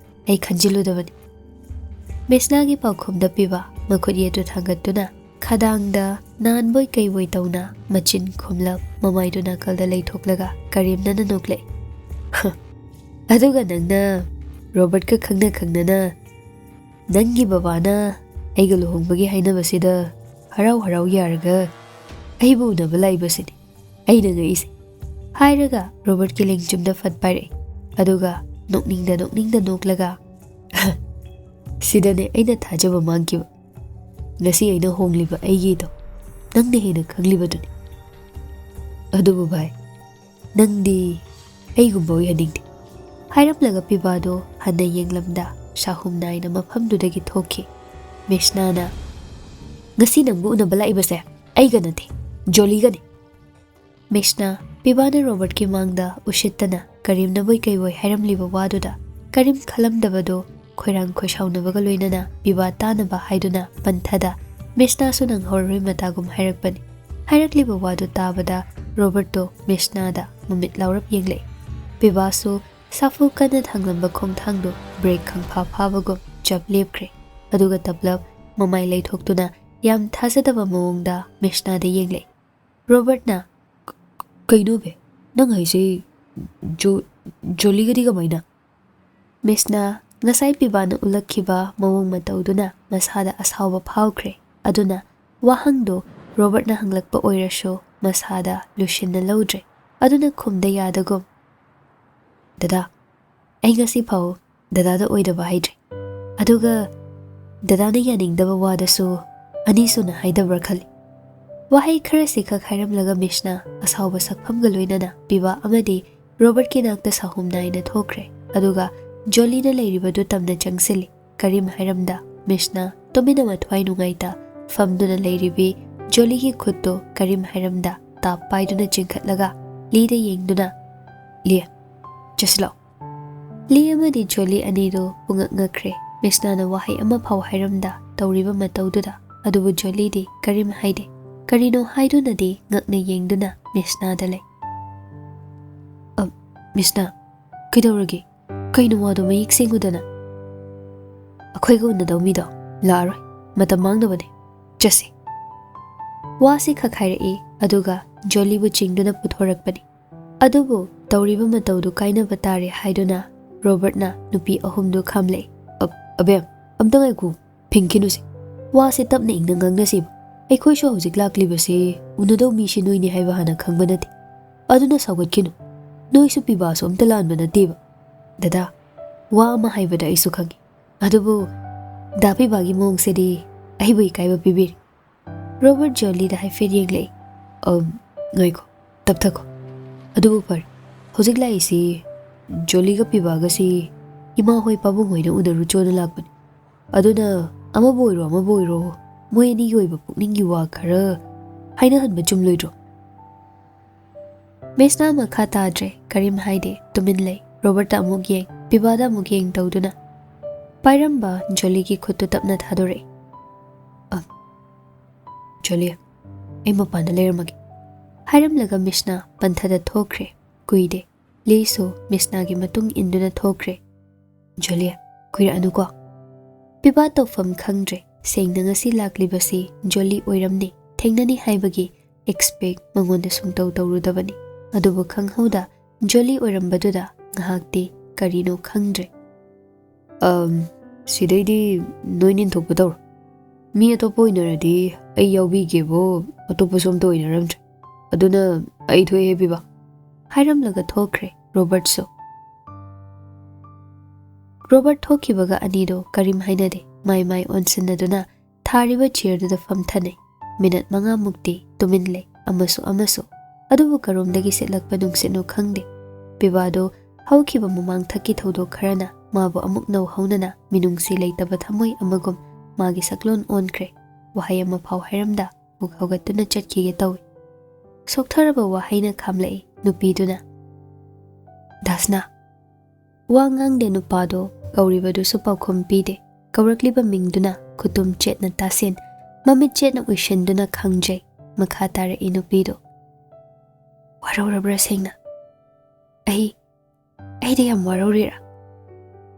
ꯑꯩ ꯈꯟꯖꯤꯜꯂꯨꯗꯕꯅꯤ꯫" ꯃꯤꯁꯅꯥꯒꯤ ꯄꯥꯎꯈꯨꯝꯗ ꯄꯤꯕ ꯃꯈꯨꯠ ꯌꯦꯠꯇꯨ ꯊꯥꯡꯒꯠꯇꯨꯅ ꯈꯗꯥꯡꯗ ꯅꯥꯟꯕꯣꯏ ꯀꯩꯕꯣꯏ ꯇꯧꯅ ꯃꯆꯤꯟ ꯈꯨꯝꯂꯞ ꯃꯃꯥꯏꯗꯨ ꯅꯥꯀꯜꯗ ꯂꯩꯊꯣꯛꯂꯒ ꯀꯔꯦꯝꯅꯅ ꯅꯣꯛꯂꯛꯏ꯫ "ꯑꯗꯨꯒ ꯅꯪꯅ ꯔꯣꯕꯔꯠꯀ ꯈꯪꯅ ꯈꯪꯅꯅ ꯅꯪꯒꯤ ꯕꯕꯥꯅ ꯑꯩꯒ ꯂꯨꯍꯣꯡꯕꯒꯤ ꯍꯥꯏꯅꯕꯁꯤꯗ ꯍꯔꯥꯎ ꯍꯔꯥꯎ ꯌꯥꯔꯒ ꯑꯩꯕꯨ ꯎꯅꯕ ꯂꯥꯛꯏꯕꯁꯤꯅꯤ ꯑꯩꯅ ꯉꯛꯏꯁꯦ," ꯍꯥꯏꯔꯒ ꯔꯣꯕꯔꯠꯀꯤ ꯂꯦꯡꯖꯨꯝꯗ ꯐꯠ ꯄꯥꯏꯔꯛꯏ꯫ ꯑꯗꯨꯒ ꯅꯣꯛꯅꯤꯡꯗ ꯅꯣꯛꯅꯤꯡꯗ ꯅꯣꯛꯂꯒ, ꯁꯤꯗꯅꯦ ꯑꯩꯅ ꯊꯥꯖꯕ ꯃꯥꯡꯈꯤꯕ꯫ ꯉꯁꯤ ꯑꯩꯅ ꯍꯣꯡꯂꯤꯕ ꯑꯩꯒꯤꯗꯣ ꯅꯪꯅ ꯍꯦꯟꯅ ꯈꯪꯂꯤꯕꯗꯨꯅꯤ꯫ ꯑꯗꯨꯕꯨ ꯚꯥꯏ, ꯅꯪꯗꯤ ꯑꯩꯒꯨꯝꯕ ꯑꯣꯏꯍꯟꯅꯤꯡꯗꯦ꯫ ꯍꯥꯏꯔꯝꯂꯒ ꯄꯤꯕꯥꯗꯣ ꯍꯟꯅ ꯌꯦꯡꯂꯝꯗ ꯁꯥꯍꯨꯝ ꯅꯥꯏꯅ ꯃꯐꯝꯗꯨꯗꯒꯤ ꯊꯣꯛꯈꯤ꯫ ꯃꯤꯁꯅꯥꯅ, "ꯉꯁꯤ ꯅꯪꯕꯨ ꯎꯅꯕ ꯂꯥꯛꯏꯕꯁꯦ ꯑꯩꯒ ꯅꯠꯇꯦ, ꯖꯣꯂꯤꯒꯅꯤ꯫" ꯃꯤꯁꯅꯥ, ꯄꯤꯕꯥꯅ ꯔꯣꯕꯔꯠꯀꯤ ꯃꯥꯡꯗ ꯎꯁꯤꯠꯇꯅ ꯀꯔꯤꯝꯅꯕꯣꯏ ꯀꯩꯕꯣꯏ ꯍꯥꯏꯔꯝꯂꯤꯕ ꯋꯥꯗꯨꯗ ꯀꯔꯤꯝ ꯈꯜꯂꯝꯗꯕꯗꯣ ꯈꯣꯏꯔꯥꯡ ꯈꯣꯏꯁꯥꯎꯅꯕꯒ ꯂꯣꯏꯅꯅ ꯄꯤꯕꯥ ꯇꯥꯅꯕ ꯍꯥꯏꯗꯨꯅ ꯄꯟꯊꯗ ꯃꯤꯁꯅꯥꯁꯨ ꯅꯪꯍꯧꯔꯔꯣꯏ ꯃꯇꯥꯒꯨꯝ ꯍꯥꯏꯔꯛꯄꯅꯤ꯫ ꯍꯥꯏꯔꯛꯂꯤꯕ ꯋꯥꯗꯨ ꯇꯥꯕꯗ ꯔꯣꯕꯔꯠꯇꯣ ꯃꯤꯁꯅꯥꯗ ꯃꯃꯤꯠ ꯂꯥꯎꯔꯞ ꯌꯦꯡꯂꯛꯏ꯫ ꯄꯤꯕꯥꯁꯨ ꯁꯥꯐꯨ ꯀꯟꯅ ꯊꯥꯡꯂꯝꯕ ꯈꯣꯡꯊꯥꯡꯗꯨ ꯕ꯭ꯔꯦꯛ ꯈꯪꯐꯥ ꯐꯥꯕꯒꯨꯝ ꯆꯞ ꯂꯦꯞꯈ꯭ꯔꯦ꯫ ꯑꯗꯨꯒ ꯇꯞꯂꯞ ꯃꯃꯥꯏ ꯂꯩꯊꯣꯛꯇꯨꯅ ꯌꯥꯝ ꯊꯥꯖꯗꯕ ꯃꯑꯣꯡꯗ ꯃꯤꯁꯅꯥꯗ ꯌꯦꯡꯂꯛꯏ꯫ ꯔꯣꯕꯔꯠꯅ, "ꯀ-, ꯀꯩꯅꯣ ꯕꯦ? ꯅꯪ ꯍꯥꯏꯁꯦ ꯖꯣ-, ꯖꯣꯂꯤꯒꯗꯤ ꯀꯃꯥꯏꯅ?" ꯃꯤꯁꯅꯥ, ꯉꯁꯥꯏ ꯄꯤꯕꯥꯅ ꯎꯠꯂꯛꯈꯤꯕ ꯃꯑꯣꯡ ꯃꯇꯧꯗꯨꯅ ꯃꯁꯥꯗ ꯑꯁꯥꯎꯕ ꯐꯥꯎꯈ꯭ꯔꯦ꯫ ꯑꯗꯨꯅ ꯋꯥꯍꯪꯗꯨ ꯔꯣꯕꯔꯠꯅ ꯍꯪꯂꯛꯄ ꯑꯣꯏꯔꯁꯨ ꯃꯁꯥꯗ ꯂꯨꯁꯤꯟꯅ ꯂꯧꯗ꯭ꯔꯦ꯫ ꯑꯗꯨꯅ ꯈꯨꯝꯗ ꯌꯥꯗꯒꯨꯝ, "ꯗꯗꯥ, ꯑꯩ ꯉꯁꯤ ꯐꯥꯎ ꯗꯗꯥꯗ ꯑꯣꯏꯗꯕ ꯍꯥꯏꯗ꯭ꯔꯤ꯫ ꯑꯗꯨꯒ ꯗꯗꯥꯅ ꯌꯥꯅꯤꯡꯗꯕ ꯋꯥꯗꯁꯨ ꯑꯅꯤꯁꯨꯅ ꯍꯥꯏꯗꯕ꯭ꯔꯥ ꯈꯜꯂꯤ꯫" ꯋꯥꯍꯩ ꯈꯔꯁꯤꯈꯛ ꯍꯥꯏꯔꯝꯂꯒ ꯃꯤꯁꯅꯥ ꯑꯁꯥꯎꯕ ꯁꯛꯐꯝꯒ ꯂꯣꯏꯅꯅ ꯄꯤꯕꯥ ꯑꯃꯗꯤ ꯔꯣꯕꯔꯠꯀꯤ ꯅꯥꯛꯇ ꯁꯥꯍꯨꯝ ꯅꯥꯏꯅ ꯊꯣꯛꯈ꯭ꯔꯦ꯫ ꯑꯗꯨꯒ ꯖꯣꯂꯤꯅ ꯂꯩꯔꯤꯕꯗꯨ ꯇꯝꯅ ꯆꯪꯁꯤꯜꯂꯤ꯫ ꯀꯔꯤꯝ ꯍꯥꯏꯔꯝꯗ ꯃꯤꯁꯅꯥ ꯇꯨꯃꯤꯟꯅ ꯃꯊ꯭ꯋꯥꯏ ꯅꯨꯡꯉꯥꯏꯇ ꯐꯝꯗꯨꯅ ꯂꯩꯔꯤꯕꯤ ꯖꯣꯂꯤꯒꯤ ꯈꯨꯠꯇꯨ ꯀꯔꯤꯝ ꯍꯥꯏꯔꯝꯗ ꯇꯥꯞ ꯄꯥꯏꯗꯨꯅ ꯆꯤꯡꯈꯠꯂꯒ ꯂꯤꯗ ꯌꯦꯡꯗꯨꯅ, "ꯂꯤ, ꯆꯠꯁꯤꯜꯂꯛꯑꯣ꯫" ꯂꯤ ꯑꯃꯗꯤ ꯖꯣꯂꯤ ꯑꯅꯤꯗꯨ ꯄꯨꯡꯉꯛ ꯉꯛꯈ꯭ꯔꯦ꯫ ꯃꯤꯁꯅꯥꯅ ꯋꯥꯍꯩ ꯑꯃ ꯐꯥꯎ ꯍꯥꯏꯔꯝꯗ ꯇꯧꯔꯤꯕ ꯃꯇꯧꯗꯨꯗ꯫ ꯑꯗꯨꯕꯨ ꯖꯣꯂꯤꯗꯤ ꯀꯔꯤꯝ ꯍꯥꯏꯗꯦ꯫ ꯀꯔꯤꯅꯣ ꯍꯥꯏꯗꯨꯅꯗꯤ ꯉꯛꯅ ꯌꯦꯡꯗꯨꯅ ꯃꯤꯁꯅꯥꯗ ꯂꯩ꯫ "ꯑ, ꯃꯤꯁꯅꯥ, ꯀꯩꯗꯧꯔꯒꯦ? ꯀꯩꯅꯣ ꯋꯥꯗꯣ ꯃꯌꯦꯛ ꯁꯦꯡꯉꯨꯗꯅ?" "ꯑꯩꯈꯣꯏꯒ ꯎꯅꯗꯧ ꯃꯤꯗꯣ ꯂꯥꯛꯑꯔꯣꯏ꯫ ꯃꯇꯝ ꯃꯥꯡꯅꯕꯅꯦ꯫ ꯆꯠꯁꯤ꯫" ꯋꯥꯁꯤ ꯈꯛ ꯍꯥꯏꯔꯛꯏ, ꯑꯗꯨꯒ ꯖꯣꯂꯤꯕꯨ ꯆꯤꯡꯗꯨꯅ ꯄꯨꯊꯣꯔꯛꯄꯅꯤ꯫ ꯑꯗꯨꯕꯨ ꯇꯧꯔꯤꯕ ꯃꯇꯧꯗꯨ ꯀꯥꯏꯅꯕ ꯇꯥꯔꯦ ꯍꯥꯏꯗꯨꯅ ꯔꯣꯕꯔꯠꯅ ꯅꯨꯄꯤ ꯑꯍꯨꯝꯗꯨ ꯈꯥꯝꯂꯛꯏ꯫ "ꯑ-, ꯑꯕꯦꯝ, ꯑꯝꯇ ꯉꯥꯏꯈꯣ, ꯐꯤꯡꯈꯤꯅꯨꯁꯦ꯫ ꯋꯥꯁꯦ ꯇꯞꯅ ꯏꯪꯅ ꯉꯥꯡꯅꯁꯦꯕ꯫ ꯑꯩꯈꯣꯏꯁꯨ ꯍꯧꯖꯤꯛ ꯂꯥꯛꯂꯤꯕꯁꯦ ꯎꯅꯗꯧ ꯃꯤꯁꯤ ꯅꯣꯏꯅꯤ ꯍꯥꯏꯕ ꯍꯥꯟꯅ ꯈꯪꯕ ꯅꯠꯇꯦ꯫ ꯑꯗꯨꯅ ꯁꯥꯎꯒꯠꯈꯤꯅꯨ꯫ ꯅꯣꯏꯁꯨ ꯄꯤꯕꯥꯁꯨ ꯑꯝꯇ ꯂꯥꯟꯕ ꯅꯠꯇꯦꯕ꯫" "ꯗꯗꯥ, ꯋꯥ ꯑꯃ ꯍꯥꯏꯕꯗ ꯑꯩꯁꯨ ꯈꯪꯉꯤ꯫ ꯑꯗꯨꯕꯨ ꯗꯥ ꯄꯤꯕꯥꯒꯤ ꯃꯑꯣꯡꯁꯤꯗꯤ ꯑꯩꯕꯨ ꯏꯀꯥꯏꯕ ꯄꯤꯕꯤꯔꯦ꯫ ꯔꯣꯕꯔꯠ ꯖꯣꯂꯤꯗ ꯍꯥꯏꯐꯦꯠ ꯌꯦꯡꯂꯛꯏ꯫ "ꯑꯝ, ꯉꯥꯏꯈꯣ, ꯇꯞꯊꯈꯣ꯫ ꯑꯗꯨꯕꯨ ꯐꯔꯦ, ꯍꯧꯖꯤꯛ ꯂꯥꯛꯏꯁꯤ ꯖꯣꯂꯤꯒ ꯄꯤꯕꯥꯒꯁꯤ ꯏꯃꯥ ꯍꯣꯏ ꯄꯥꯕꯨꯡ ꯍꯣꯏꯅ ꯎꯅꯔꯨꯆꯣꯅ ꯂꯥꯛꯄꯅꯤ꯫ ꯑꯗꯨꯅ ꯑꯃꯕꯨ ꯑꯣꯏꯔꯣ ꯑꯃꯕꯨ ꯑꯣꯏꯔꯣ, ꯃꯣꯏ ꯑꯅꯤꯒꯤ ꯑꯣꯏꯕ ꯄꯨꯛꯅꯤꯡꯒꯤ ꯋꯥ ꯈꯔ ꯍꯥꯏꯅꯍꯟꯕ ꯆꯨꯝꯂꯣꯏꯗ꯭ꯔꯣ?" ꯃꯤꯁꯅ ꯃꯈꯥ ꯇꯥꯗ꯭ꯔꯦ, ꯀꯔꯤꯝ ꯍꯥꯏꯗꯦ, ꯇꯨꯃꯤꯟ ꯂꯩ꯫ ꯔꯣꯕꯔꯠꯇ ꯑꯃꯨꯛ ꯌꯦꯡ, ꯄꯤꯕꯥꯗ ꯑꯃꯨꯛ ꯌꯦꯡ ꯇꯧꯗꯨꯅ ꯄꯥꯏꯔꯝꯕ ꯖꯣꯂꯤꯒꯤ ꯈꯨꯠꯇꯨ ꯇꯞꯅ ꯊꯥꯗꯣꯔꯛꯏ꯫ "ꯑ, ꯖꯣꯂꯤ, ꯑꯩ ꯃꯄꯥꯟꯗ ꯂꯩꯔꯝꯃꯒꯦ," ꯍꯥꯏꯔꯝꯂꯒ ꯃꯤꯁꯅ ꯄꯟꯊꯗ ꯊꯣꯛꯈ꯭ꯔꯦ꯫ ꯀꯨꯏꯗꯦ꯫ ꯂꯤꯁꯨ ꯃꯤꯁꯅꯥꯒꯤ ꯃꯇꯨꯡ ꯏꯟꯗꯨꯅ ꯊꯣꯛꯈ꯭ꯔꯦ꯫ "ꯖꯣꯂꯤ, ꯀꯨꯏꯔꯛꯑꯅꯨꯀꯣ꯫" ꯄꯤꯕꯥ ꯇꯧꯐꯝ ꯈꯪꯗ꯭ꯔꯦ꯫ ꯁꯦꯡꯅ ꯉꯁꯤ ꯂꯥꯛꯂꯤꯕꯁꯤ ꯖꯣꯂꯤ ꯑꯣꯏꯔꯝꯅꯤ꯫ ꯊꯦꯡꯅꯅꯤ ꯍꯥꯏꯕꯒꯤ ꯑꯦꯛꯁꯄꯦꯛ ꯃꯉꯣꯟꯗ ꯁꯨꯡꯇꯧ ꯇꯧꯔꯨꯗꯕꯅꯤ꯫ ꯑꯗꯨꯕꯨ ꯈꯪꯍꯧꯗ ꯖꯣꯂꯤ ꯑꯣꯏꯔꯝꯕꯗꯨꯗ ꯉꯥꯏꯍꯥꯛꯇꯤ ꯀꯔꯤꯅꯣ ꯈꯪꯗ꯭ꯔꯦ꯫ "ꯑꯝ, ꯁꯤꯗꯩꯗꯤ ꯅꯣꯏ ꯅꯤꯟꯊꯣꯛꯄ ꯇꯧꯔꯣ꯫ ꯃꯤ ꯑꯇꯣꯞꯄ ꯑꯣꯏꯅꯔꯗꯤ ꯑꯩ ꯌꯥꯎꯕꯤꯒꯦꯕꯨ ꯑꯇꯣꯞꯄꯁꯨ ꯑꯝꯇ ꯑꯣꯏꯅꯔꯝꯗ꯭ꯔꯦ꯫ ꯑꯗꯨꯅ ꯑꯩ ꯊꯣꯛꯑꯦ ꯄꯤꯕꯥ," ꯍꯥꯏꯔꯝꯂꯒ ꯊꯣꯛꯈ꯭ꯔꯦ ꯔꯣꯕꯔꯠꯁꯨ꯫ ꯔꯣꯕꯔꯠ ꯊꯣꯛꯈꯤꯕꯒ ꯑꯅꯤꯗꯣ ꯀꯔꯤꯝ ꯍꯥꯏꯅꯗꯦ꯫ ꯃꯥꯏ ꯃꯥꯏ ꯑꯣꯟꯁꯤꯟꯅꯗꯨꯅ ꯊꯥꯔꯤꯕ ꯆꯤꯌꯔꯗꯨꯗ ꯐꯝꯊꯅꯩ꯫ ꯃꯤꯅꯠ ꯃꯉꯥꯃꯨꯛꯇꯤ ꯇꯨꯃꯤꯟ ꯂꯩ, ꯑꯃꯁꯨ ꯑꯃꯁꯨ꯫ ꯑꯗꯨꯕꯨ ꯀꯔꯣꯝꯗꯒꯤ ꯁꯤꯠꯂꯛꯄ ꯅꯨꯡꯁꯤꯠꯅꯣ ꯈꯪꯗꯦ꯫ ꯄꯤꯕꯥꯗꯣ ꯍꯧꯈꯤꯕ ꯃꯃꯥꯡ ꯊꯛꯀꯤ ꯊꯧꯗꯣꯛ ꯈꯔꯅ ꯃꯥꯕꯨ ꯑꯃꯨꯛ ꯅꯧꯍꯧꯅꯅ ꯃꯤꯅꯨꯡꯁꯤ ꯂꯩꯇꯕ ꯊꯃꯣꯏ ꯑꯃꯒꯨꯝ ꯃꯥꯒꯤ ꯁꯛꯂꯣꯟ ꯑꯣꯟꯈ꯭ꯔꯦ꯫ ꯋꯥꯍꯩ ꯑꯃ ꯐꯥꯎ ꯍꯥꯏꯔꯝꯗ ꯑꯃꯨꯛ ꯍꯧꯒꯠꯇꯨꯅ ꯆꯠꯈꯤꯒꯦ ꯇꯧꯏ꯫ ꯁꯣꯛꯊꯔꯕ ꯋꯥꯍꯩꯅ ꯈꯥꯝꯂꯛꯏ ꯅꯨꯄꯤꯗꯨꯅ꯫ "ꯗꯥꯁꯅꯥ!" ꯋꯥ ꯉꯥꯡꯗꯦ ꯅꯨꯄꯥꯗꯣ, ꯀꯧꯔꯤꯕꯗꯨꯁꯨ ꯄꯥꯎꯈꯨꯝ ꯄꯤꯗꯦ꯫ ꯀꯧꯔꯛꯂꯤꯕ ꯃꯤꯡꯗꯨꯅ ꯈꯨꯇꯨꯝ ꯆꯦꯠꯅ ꯇꯥꯁꯤꯟ, ꯃꯃꯤꯠ ꯆꯦꯠꯅ ꯎꯏꯁꯤꯟꯗꯨꯅ ꯈꯪꯖꯩ꯫ ꯃꯈꯥ ꯇꯥꯔꯛꯏ ꯅꯨꯄꯤꯗꯣ꯫ "ꯋꯥꯔꯧꯔꯕ꯭ꯔꯥ ꯁꯦꯡꯅ?" "ꯑꯩ, ꯑꯩꯗꯤ ꯌꯥꯝ ꯋꯥꯔꯧꯔꯤꯔꯥ?"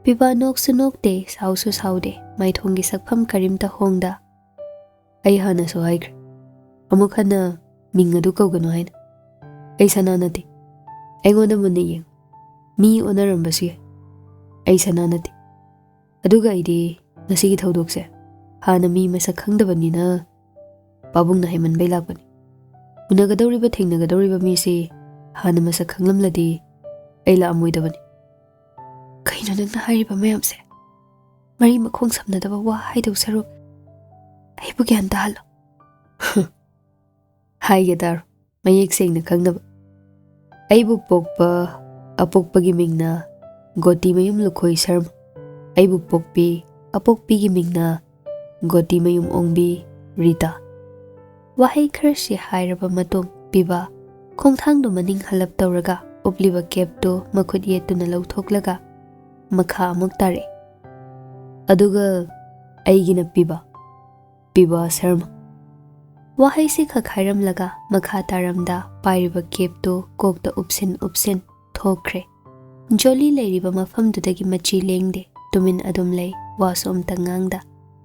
ꯄꯤꯕꯥ ꯅꯣꯛꯁꯨ ꯅꯣꯛꯇꯦ, ꯁꯥꯎꯁꯨ ꯁꯥꯎꯗꯦ, ꯃꯥꯏꯊꯣꯡꯒꯤ ꯁꯛꯐꯝ ꯀꯔꯤꯝꯇ ꯍꯣꯡꯗ꯫ "ꯑꯩ ꯍꯥꯟꯅꯁꯨ ꯍꯥꯏꯈ꯭ꯔꯦ, ꯑꯃꯨꯛ ꯍꯟꯅ ꯃꯤꯡ ꯑꯗꯨ ꯀꯧꯒꯅꯨ ꯍꯥꯏꯅ꯫ ꯑꯩ ꯁꯅꯥ ꯅꯠꯇꯦ꯫ ꯑꯩꯉꯣꯟꯗ ꯃꯨꯟꯅ ꯌꯦꯡꯉꯨ꯫ ꯃꯤ ꯑꯣꯟꯅꯔꯝꯕꯁꯨ ꯌꯥꯏ꯫ ꯑꯩ ꯁꯅꯥ ꯅꯠꯇꯦ꯫ ꯑꯗꯨꯒ ꯑꯩꯗꯤ ꯉꯁꯤꯒꯤ ꯊꯧꯗꯣꯛꯁꯦ ꯍꯥꯟꯅ ꯃꯤ ꯃꯁꯛ ꯈꯪꯗꯕꯅꯤꯅ ꯄꯥꯕꯨꯡꯅ ꯍꯥꯏꯃꯟꯕꯩ ꯂꯥꯛꯄꯅꯤ꯫ ꯎꯅꯒꯗꯧꯔꯤꯕ, ꯊꯦꯡꯅꯒꯗꯧꯔꯤꯕ ꯃꯤꯁꯤ ꯍꯥꯟꯅ ꯃꯁꯛ ꯈꯪꯂꯝꯂꯗꯤ ꯑꯩ ꯂꯥꯛꯑꯝꯃꯣꯏꯗꯕꯅꯤ꯫" "ꯀꯩꯅꯣ ꯅꯪꯅ ꯍꯥꯏꯔꯤꯕ ꯃꯌꯥꯝꯁꯦ?" ꯃꯔꯤ ꯃꯈꯣꯡ ꯁꯝꯅꯗꯕ ꯋꯥ ꯍꯥꯏꯗꯧ ꯁꯔꯨꯛ ꯑꯩꯕꯨ ꯒ꯭ꯌꯥꯟ ꯇꯥꯍꯜꯂꯣ꯫ ꯍꯥꯏꯒꯦ ꯇꯥꯔꯣ, ꯃꯌꯦꯛ ꯁꯦꯡꯅ ꯈꯪꯅꯕ꯫ ꯑꯩꯕꯨ ꯄꯣꯛꯄ ꯑꯄꯣꯛꯄꯒꯤ ꯃꯤꯡꯅ ꯒꯣꯇꯤꯃꯌꯨꯝ ꯂꯨꯈꯣꯏ ꯁꯔꯃ꯫ ꯑꯩꯕꯨ ꯄꯣꯛꯄꯤ ꯑꯄꯣꯛꯄꯤꯒꯤ ꯃꯤꯡꯅ ꯒꯣꯇꯤꯃꯌꯨꯝ ꯑꯣꯡꯕꯤ ꯔꯤꯇꯥ꯫ ꯋꯥꯍꯩ ꯈꯔꯁꯤ ꯍꯥꯏꯔꯕ ꯃꯇꯨꯡ ꯄꯤꯕꯥ ꯈꯣꯡꯊꯥꯡꯗꯨ ꯃꯅꯤꯡ ꯍꯜꯂꯞ ꯇꯧꯔꯒ ꯎꯞꯂꯤꯕ ꯀꯦꯞꯇꯨ ꯃꯈꯨꯠ ꯌꯦꯠꯇꯨꯅ ꯂꯧꯊꯣꯛꯂꯒ ꯃꯈꯥ ꯑꯃꯨꯛ ꯇꯥꯔꯛꯏ꯫ ꯑꯗꯨꯒ ꯑꯩꯒꯤꯅ ꯄꯤꯕꯥ, ꯄꯤꯕꯥ ꯁꯔꯃ꯫ ꯋꯥꯍꯩꯁꯤ ꯈꯛ ꯍꯥꯏꯔꯝꯂꯒ ꯃꯈꯥ ꯇꯥꯔꯝꯗ ꯄꯥꯏꯔꯤꯕ ꯀꯦꯞꯇꯨ ꯀꯣꯛꯇ ꯎꯞꯁꯤꯟ ꯎꯞꯁꯤꯟ ꯊꯣꯛꯈ꯭ꯔꯦ꯫ ꯖꯣꯂꯤ ꯂꯩꯔꯤꯕ ꯃꯐꯝꯗꯨꯗꯒꯤ ꯃꯆꯤ ꯂꯦꯡꯗꯦ, ꯇꯨꯃꯤꯟ ꯑꯗꯨꯝ ꯂꯩ, ꯋꯥꯁꯨ ꯑꯝꯇ ꯉꯥꯡꯗ꯫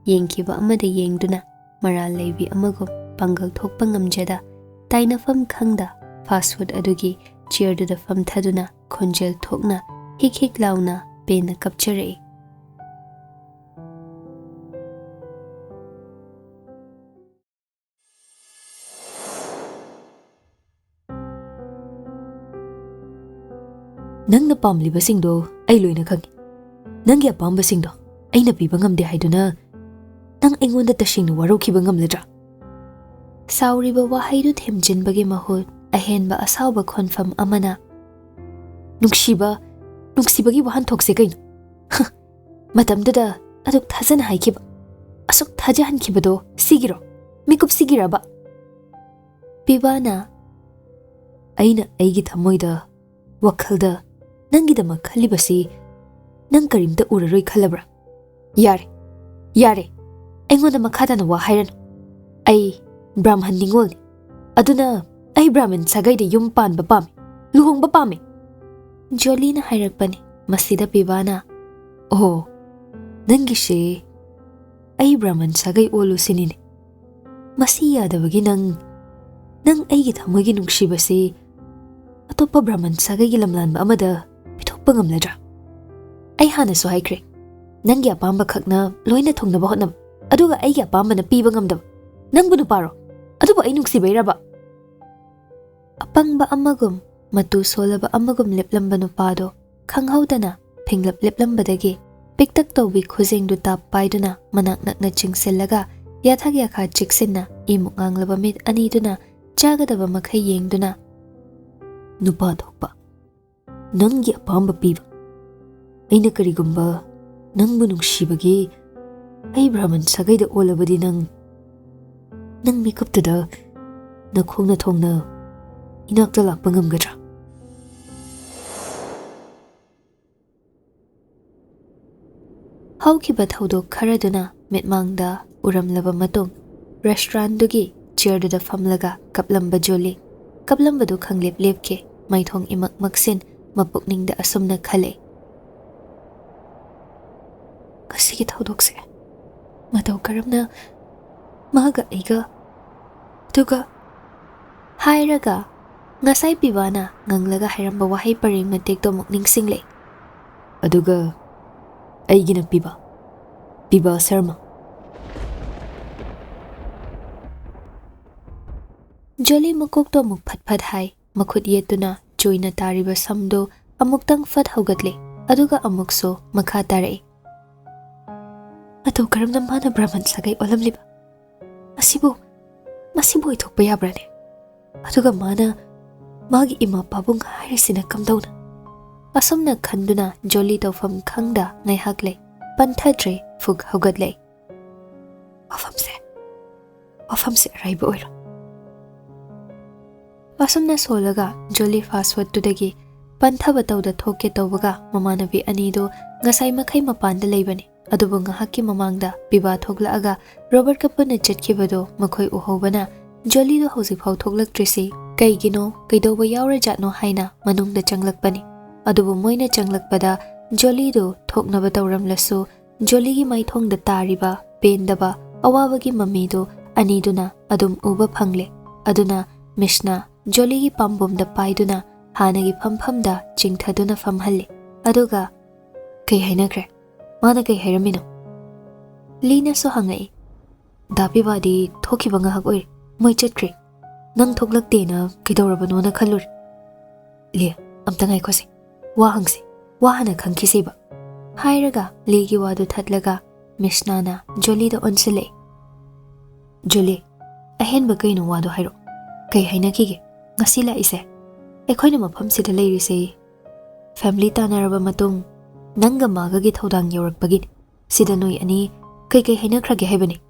ꯌꯦꯡꯈꯤꯕ ꯑꯃꯗ ꯌꯦꯡꯗꯨꯅ ꯃꯔꯥꯜ ꯂꯩꯕꯤ ꯑꯃꯒꯨꯝ ꯄꯥꯡꯒꯜ ꯊꯣꯛꯄ ꯉꯝꯖꯗ, ꯇꯥꯏꯅꯐꯝ ꯈꯪꯗ ꯐꯥꯁ ꯐꯨꯗ ꯑꯗꯨꯒꯤ ꯆꯤꯌꯔꯗꯨꯗ ꯐꯝꯊꯗꯨꯅ ꯈꯣꯟꯖꯦꯜ ꯊꯣꯛꯅ ꯍꯤꯛ ꯍꯤꯛ ꯂꯥꯎꯅ ꯄꯦꯟꯅ ꯀꯞꯆꯔꯛꯏ꯫ "ꯅꯪꯅ ꯄꯥꯝꯂꯤꯕꯁꯤꯡꯗꯣ ꯑꯩ ꯂꯣꯏꯅ ꯈꯪꯏ꯫ ꯅꯪꯒꯤ ꯑꯄꯥꯝꯕꯁꯤꯡꯗꯣ ꯑꯩꯅ ꯄꯤꯕ ꯉꯝꯗꯦ ꯍꯥꯏꯗꯨꯅ ꯅꯪ ꯑꯩꯉꯣꯟꯗ ꯇꯁꯦꯡꯅ ꯋꯥꯔꯧꯈꯤꯕ ꯉꯝꯂꯗ꯭ꯔꯥ?" ꯁꯥꯎꯔꯤꯕ ꯋꯥꯍꯩꯗꯨ ꯊꯦꯝꯖꯤꯟꯕꯒꯤ ꯃꯍꯨꯠ ꯑꯍꯦꯟꯕ ꯑꯁꯥꯎꯕ ꯈꯣꯟꯐꯝ ꯑꯃꯅ, "ꯅꯨꯡꯁꯤꯕ, ꯅꯨꯡꯁꯤꯕꯒꯤ ꯋꯥꯍꯟꯊꯣꯛꯁꯦ ꯀꯩꯅꯣ? ꯍ, ꯃꯇꯝꯗꯨꯗ ꯑꯗꯨꯛ ꯊꯥꯖꯅ ꯍꯥꯏꯈꯤꯕ, ꯑꯁꯨꯛ ꯊꯥꯖꯍꯟꯈꯤꯕꯗꯣ ꯁꯤꯒꯤꯔꯣ? ꯃꯤꯀꯨꯞꯁꯤꯒꯤꯔꯕ?" ꯄꯤꯕꯥꯅ, "ꯑꯩꯅ ꯑꯩꯒꯤ ꯊꯃꯣꯏꯗ, ꯋꯥꯈꯜꯗ ꯅꯪꯒꯤꯗꯃꯛ ꯈꯜꯂꯤꯕꯁꯤ ꯅꯪ ꯀꯔꯤꯝꯇ ꯎꯔꯔꯣꯏ ꯈꯜꯂꯕ꯭ꯔꯥ? ꯌꯥꯔꯦ, ꯌꯥꯔꯦ, ꯑꯩꯉꯣꯟꯗ ꯃꯈꯥ ꯇꯥꯅ ꯋꯥ ꯍꯥꯏꯔꯅꯨ꯫ ꯑꯩ ꯕ꯭ꯔꯥꯍꯃꯟ ꯅꯤꯉꯣꯜꯅꯤ, ꯑꯗꯨꯅ ꯑꯩ ꯕ꯭ꯔꯥꯍꯃꯟ ꯁꯥꯒꯩꯗ ꯌꯨꯝ ꯄꯥꯟꯕ ꯄꯥꯝꯃꯤ, ꯂꯨꯍꯣꯡꯕ ꯄꯥꯝꯃꯤ꯫" ꯖꯣꯂꯤꯅ ꯍꯥꯏꯔꯛꯄꯅꯤ꯫ ꯃꯁꯤꯗ ꯄꯤꯕꯥꯅ, "ꯑꯣꯍꯣ, ꯅꯪꯒꯤꯁꯦ ꯑꯩ ꯕ꯭ꯔꯥꯍꯃꯟ ꯁꯥꯒꯩ ꯑꯣꯜꯂꯨ ꯁꯤꯅꯤꯅꯦ꯫ ꯃꯁꯤ ꯌꯥꯗꯕꯒꯤ ꯅꯪ, ꯅꯪ ꯑꯩꯒꯤ ꯊꯃꯣꯏꯒꯤ ꯅꯨꯡꯁꯤꯕꯁꯤ ꯑꯇꯣꯞꯄ ꯕ꯭ꯔꯥꯍꯃꯟ ꯁꯥꯒꯩꯒꯤ ꯂꯝꯂꯥꯟꯕ ꯑꯃꯗ ꯄꯤꯊꯣꯛꯄ ꯉꯝꯂꯗ꯭ꯔꯥ? ꯑꯩ ꯍꯥꯟꯅꯁꯨ ꯍꯥꯏꯈ꯭ꯔꯦ, ꯅꯪꯒꯤ ꯑꯄꯥꯝꯕ ꯈꯛꯅ ꯂꯣꯏꯅ ꯊꯨꯡꯅꯕ ꯍꯣꯠꯅꯕ, ꯑꯗꯨꯒ ꯑꯩꯒꯤ ꯑꯄꯥꯝꯕꯅ ꯄꯤꯕ ꯉꯝꯗꯕ꯫ ꯅꯪꯕꯨ ꯅꯨꯄꯥꯔꯣ? ꯑꯗꯨꯕꯨ ꯑꯩ ꯅꯨꯡꯁꯤꯕꯩꯔꯕ?" ꯑꯄꯪꯕ ꯑꯃꯒꯨꯝ, ꯃꯇꯨ ꯁꯣꯜꯂꯕ ꯑꯃꯒꯨꯝ ꯂꯦꯞꯂꯝꯕ ꯅꯨꯄꯥꯗꯣ ꯈꯪꯍꯧꯗꯅ ꯐꯤꯡꯂꯞ ꯂꯦꯞꯂꯝꯕꯗꯒꯤ ꯄꯤꯛꯇꯛ ꯇꯧꯕꯤ ꯈꯨꯖꯦꯡꯗꯨ ꯇꯥꯞ ꯄꯥꯏꯗꯨꯅ ꯃꯅꯥꯛ ꯅꯛꯅ ꯆꯤꯡꯁꯤꯜꯂꯒ ꯌꯥꯊꯛ ꯌꯥꯈꯥ ꯆꯤꯛꯁꯤꯟꯅ ꯏꯃꯨꯛ ꯉꯥꯡꯂꯕ ꯃꯤꯠ ꯑꯅꯤꯗꯨꯅ ꯆꯥꯒꯗꯕ ꯃꯈꯩ ꯌꯦꯡꯗꯨꯅ, "ꯅꯨꯄꯥ ꯊꯣꯛꯄ, ꯅꯪꯒꯤ ꯑꯄꯥꯝꯕ ꯄꯤꯕ꯫ ꯑꯩꯅ ꯀꯔꯤꯒꯨꯝꯕ ꯅꯪꯕꯨ ꯅꯨꯡꯁꯤꯕꯒꯤ ꯑꯩ ꯕ꯭ꯔꯥꯍꯃꯟ ꯁꯥꯒꯩꯗ ꯑꯣꯜꯂꯕꯗꯤ ꯅꯪ, ꯅꯪ ꯃꯤꯀꯨꯞꯇꯨꯗ ꯅꯈꯣꯡꯅ ꯊꯣꯡꯅ ꯏꯅꯥꯛꯇ ꯂꯥꯛꯄ ꯉꯝꯒꯗ꯭ꯔꯥ?" ꯍꯧꯈꯤꯕ ꯊꯧꯗꯣꯛ ꯈꯔꯗꯨꯅ ꯃꯤꯠꯃꯥꯡꯗ ꯎꯔꯝꯂꯕ ꯃꯇꯨꯡ, ꯔꯦꯁꯇꯨꯔꯥꯟꯗꯨꯒꯤ ꯆꯤꯌꯔꯗꯨꯗ ꯐꯝꯂꯒ ꯀꯞꯂꯝꯕ ꯖꯣꯂꯤ꯫ ꯀꯞꯂꯝꯕꯗꯨ ꯈꯪꯂꯦꯞ ꯂꯦꯞꯈꯤ, ꯃꯥꯏꯊꯣꯡ ꯏꯃꯛ ꯃꯛꯁꯤꯟ ꯃꯄꯨꯛꯅꯤꯡꯗ ꯑꯁꯨꯝꯅ ꯈꯜꯂꯦ, "ꯉꯁꯤꯒꯤ ꯊꯧꯗꯣꯛꯁꯦ ꯃꯇꯧ ꯀꯔꯝꯅ ꯃꯥꯒ ꯑꯩꯒ, ꯑꯗꯨꯒ" ꯍꯥꯏꯔꯒ ꯉꯁꯥꯏ ꯄꯤꯕꯥꯅ ꯉꯪꯂꯒ ꯍꯥꯏꯔꯝꯕ ꯋꯥꯍꯩ ꯄꯔꯦꯡ ꯃꯇꯦꯛꯇꯣ ꯑꯃꯨꯛ ꯅꯤꯡꯁꯤꯡꯂꯦ꯫ "ꯑꯗꯨꯒ ꯑꯩꯒꯤꯅ ꯄꯤꯕꯥ, ꯄꯤꯕꯥ ꯁꯔꯃ꯫" ꯖꯣꯂꯤ ꯃꯀꯣꯛꯇꯣ ꯑꯃꯨꯛ ꯐꯠ ꯐꯠ ꯍꯥꯏ, ꯃꯈꯨꯠ ꯌꯦꯠꯇꯨꯅ ꯆꯣꯏꯅ ꯇꯥꯔꯤꯕ ꯁꯝꯗꯨ ꯑꯃꯨꯛꯇꯪ ꯐꯠ ꯍꯧꯒꯠꯂꯦ, ꯑꯗꯨꯒ ꯑꯃꯨꯛꯁꯨ ꯃꯈꯥ ꯇꯥꯔꯛꯏ꯫ "ꯃꯇꯧ ꯀꯔꯝꯅ ꯃꯥꯅ ꯕ꯭ꯔꯥꯍꯃꯟ ꯁꯥꯒꯩ ꯑꯣꯜꯂꯝꯂꯤꯕ? ꯃꯁꯤꯕꯨ, ꯃꯁꯤꯕꯨ ꯑꯣꯏꯊꯣꯛꯄ ꯌꯥꯕ꯭ꯔꯥꯅꯦ? ꯑꯗꯨꯒ ꯃꯥꯅ ꯃꯥꯒꯤ ꯏꯃꯥ ꯄꯥꯕꯨꯡ ꯍꯥꯏꯔꯤꯁꯤꯅ ꯀꯝꯗꯧꯅ?" ꯑꯁꯨꯝꯅ ꯈꯟꯗꯨꯅ ꯖꯣꯂꯤ ꯇꯧꯐꯝ ꯈꯪꯗ ꯉꯥꯏꯍꯥꯛ ꯂꯩ꯫ ꯄꯟꯊꯗ꯭ꯔꯦ, ꯐꯨꯛ ꯍꯧꯒꯠꯂꯦ꯫ "ꯋꯥꯐꯝꯁꯦ, ꯋꯥꯐꯝꯁꯦ ꯑꯔꯥꯏꯕ ꯑꯣꯏꯔꯣꯏ꯫" ꯑꯁꯨꯝꯅ ꯁꯣꯜꯂꯒ ꯖꯣꯂꯤ ꯐꯥꯁ ꯐꯨꯗꯇꯨꯗꯒꯤ ꯄꯟꯊꯕ ꯇꯧꯗ ꯊꯣꯛꯀꯦ ꯇꯧꯕꯒ, ꯃꯃꯥꯟꯅꯕꯤ ꯑꯅꯤꯗꯨ ꯉꯁꯥꯏ ꯃꯈꯩ ꯃꯄꯥꯟꯗ ꯂꯩꯕꯅꯤ꯫ ꯑꯗꯨꯕꯨ ꯉꯥꯏꯍꯥꯛꯀꯤ ꯃꯃꯥꯡꯗ ꯄꯤꯕꯥ ꯊꯣꯛꯂꯛꯑꯒ ꯔꯣꯕꯔꯠꯀ ꯄꯨꯟꯅ ꯆꯠꯈꯤꯕꯗꯨ ꯃꯈꯣꯏ ꯎꯍꯧꯕꯅ, ꯖꯣꯂꯤꯗꯨ ꯍꯧꯖꯤꯛꯐꯥꯎ ꯊꯣꯛꯂꯛꯇ꯭ꯔꯤꯁꯤ ꯀꯩꯒꯤꯅꯣ, ꯀꯩꯗꯧꯕ ꯌꯥꯎꯔꯖꯥꯠꯅꯣ ꯍꯥꯏꯅ ꯃꯅꯨꯡꯗ ꯆꯪꯂꯛꯄꯅꯤ꯫ ꯑꯗꯨꯕꯨ ꯃꯣꯏꯅ ꯆꯪꯂꯛꯄꯗ ꯖꯣꯂꯤꯗꯨ ꯊꯣꯛꯅꯕ ꯇꯧꯔꯝꯂꯁꯨ, ꯖꯣꯂꯤꯒꯤ ꯃꯥꯏꯊꯣꯡꯗ ꯇꯥꯔꯤꯕ ꯄꯦꯟꯗꯕ, ꯑꯋꯥꯕꯒꯤ ꯃꯃꯤꯗꯨ ꯑꯅꯤꯗꯨꯅ ꯑꯗꯨꯝ ꯎꯕ ꯐꯪꯂꯦ꯫ ꯑꯗꯨꯅ ꯃꯤꯁꯅ ꯖꯣꯂꯤꯒꯤ ꯄꯥꯝꯕꯣꯝꯗ ꯄꯥꯏꯗꯨꯅ ꯍꯥꯟꯅꯒꯤ ꯐꯝꯐꯝꯗ ꯆꯤꯡꯊꯗꯨꯅ ꯐꯝꯍꯜꯂꯦ꯫ ꯑꯗꯨꯒ, "ꯀꯩ ꯍꯥꯏꯅꯈ꯭ꯔꯦ? ꯃꯥꯅ ꯀꯩ ꯍꯥꯏꯔꯝꯃꯤꯅꯣ?" ꯂꯤꯅꯁꯨ ꯍꯪꯉꯛꯏ꯫ "ꯗꯥ ꯄꯤꯕꯥꯗꯤ ꯊꯣꯛꯈꯤꯕ ꯉꯥꯏꯍꯥꯛ ꯑꯣꯏꯔꯦ, ꯃꯣꯏ ꯆꯠꯈ꯭ꯔꯦ꯫ ꯅꯪ ꯊꯣꯛꯂꯛꯇꯦꯅ ꯀꯩꯗꯧꯔꯕꯅꯣꯅ ꯈꯜꯂꯨꯔꯦ꯫" "ꯂꯤ, ꯑꯝꯇ ꯉꯥꯏꯈꯣꯁꯦ, ꯋꯥ ꯍꯪꯁꯦ, ꯋꯥ ꯍꯥꯟꯅ ꯈꯪꯈꯤꯁꯦꯕ꯫" ꯍꯥꯏꯔꯒ ꯂꯤꯒꯤ ꯋꯥꯗꯨ ꯊꯠꯂꯒ ꯃꯤꯁꯅꯥꯅ ꯖꯣꯂꯤꯗ ꯑꯣꯟꯁꯤꯜꯂꯛꯏ꯫ "ꯖꯣꯂꯤ, ꯑꯍꯦꯟꯕ ꯀꯩꯅꯣ ꯋꯥꯗꯣ ꯍꯥꯏꯔꯛꯑꯣ꯫ ꯀꯩ ꯍꯥꯏꯅꯈꯤꯒꯦ? ꯉꯁꯤ ꯂꯥꯛꯏꯁꯦ? ꯑꯩꯈꯣꯏꯅ ꯃꯐꯝꯁꯤꯗ ꯂꯩꯔꯤꯁꯦ ꯐꯦꯃꯤꯂꯤ ꯇꯥꯟꯅꯔꯕ ꯃꯇꯨꯡ ꯅꯪꯒ ꯃꯥꯒꯒꯤ ꯊꯧꯗꯥꯡ ꯌꯧꯔꯛꯄꯒꯤꯅꯤ꯫ ꯁꯤꯗ ꯅꯣꯏ ꯑꯅꯤ ꯀꯩꯀꯩ ꯍꯥꯏꯅꯈ꯭ꯔꯒꯦ ꯍꯥꯏꯕꯅꯤ?"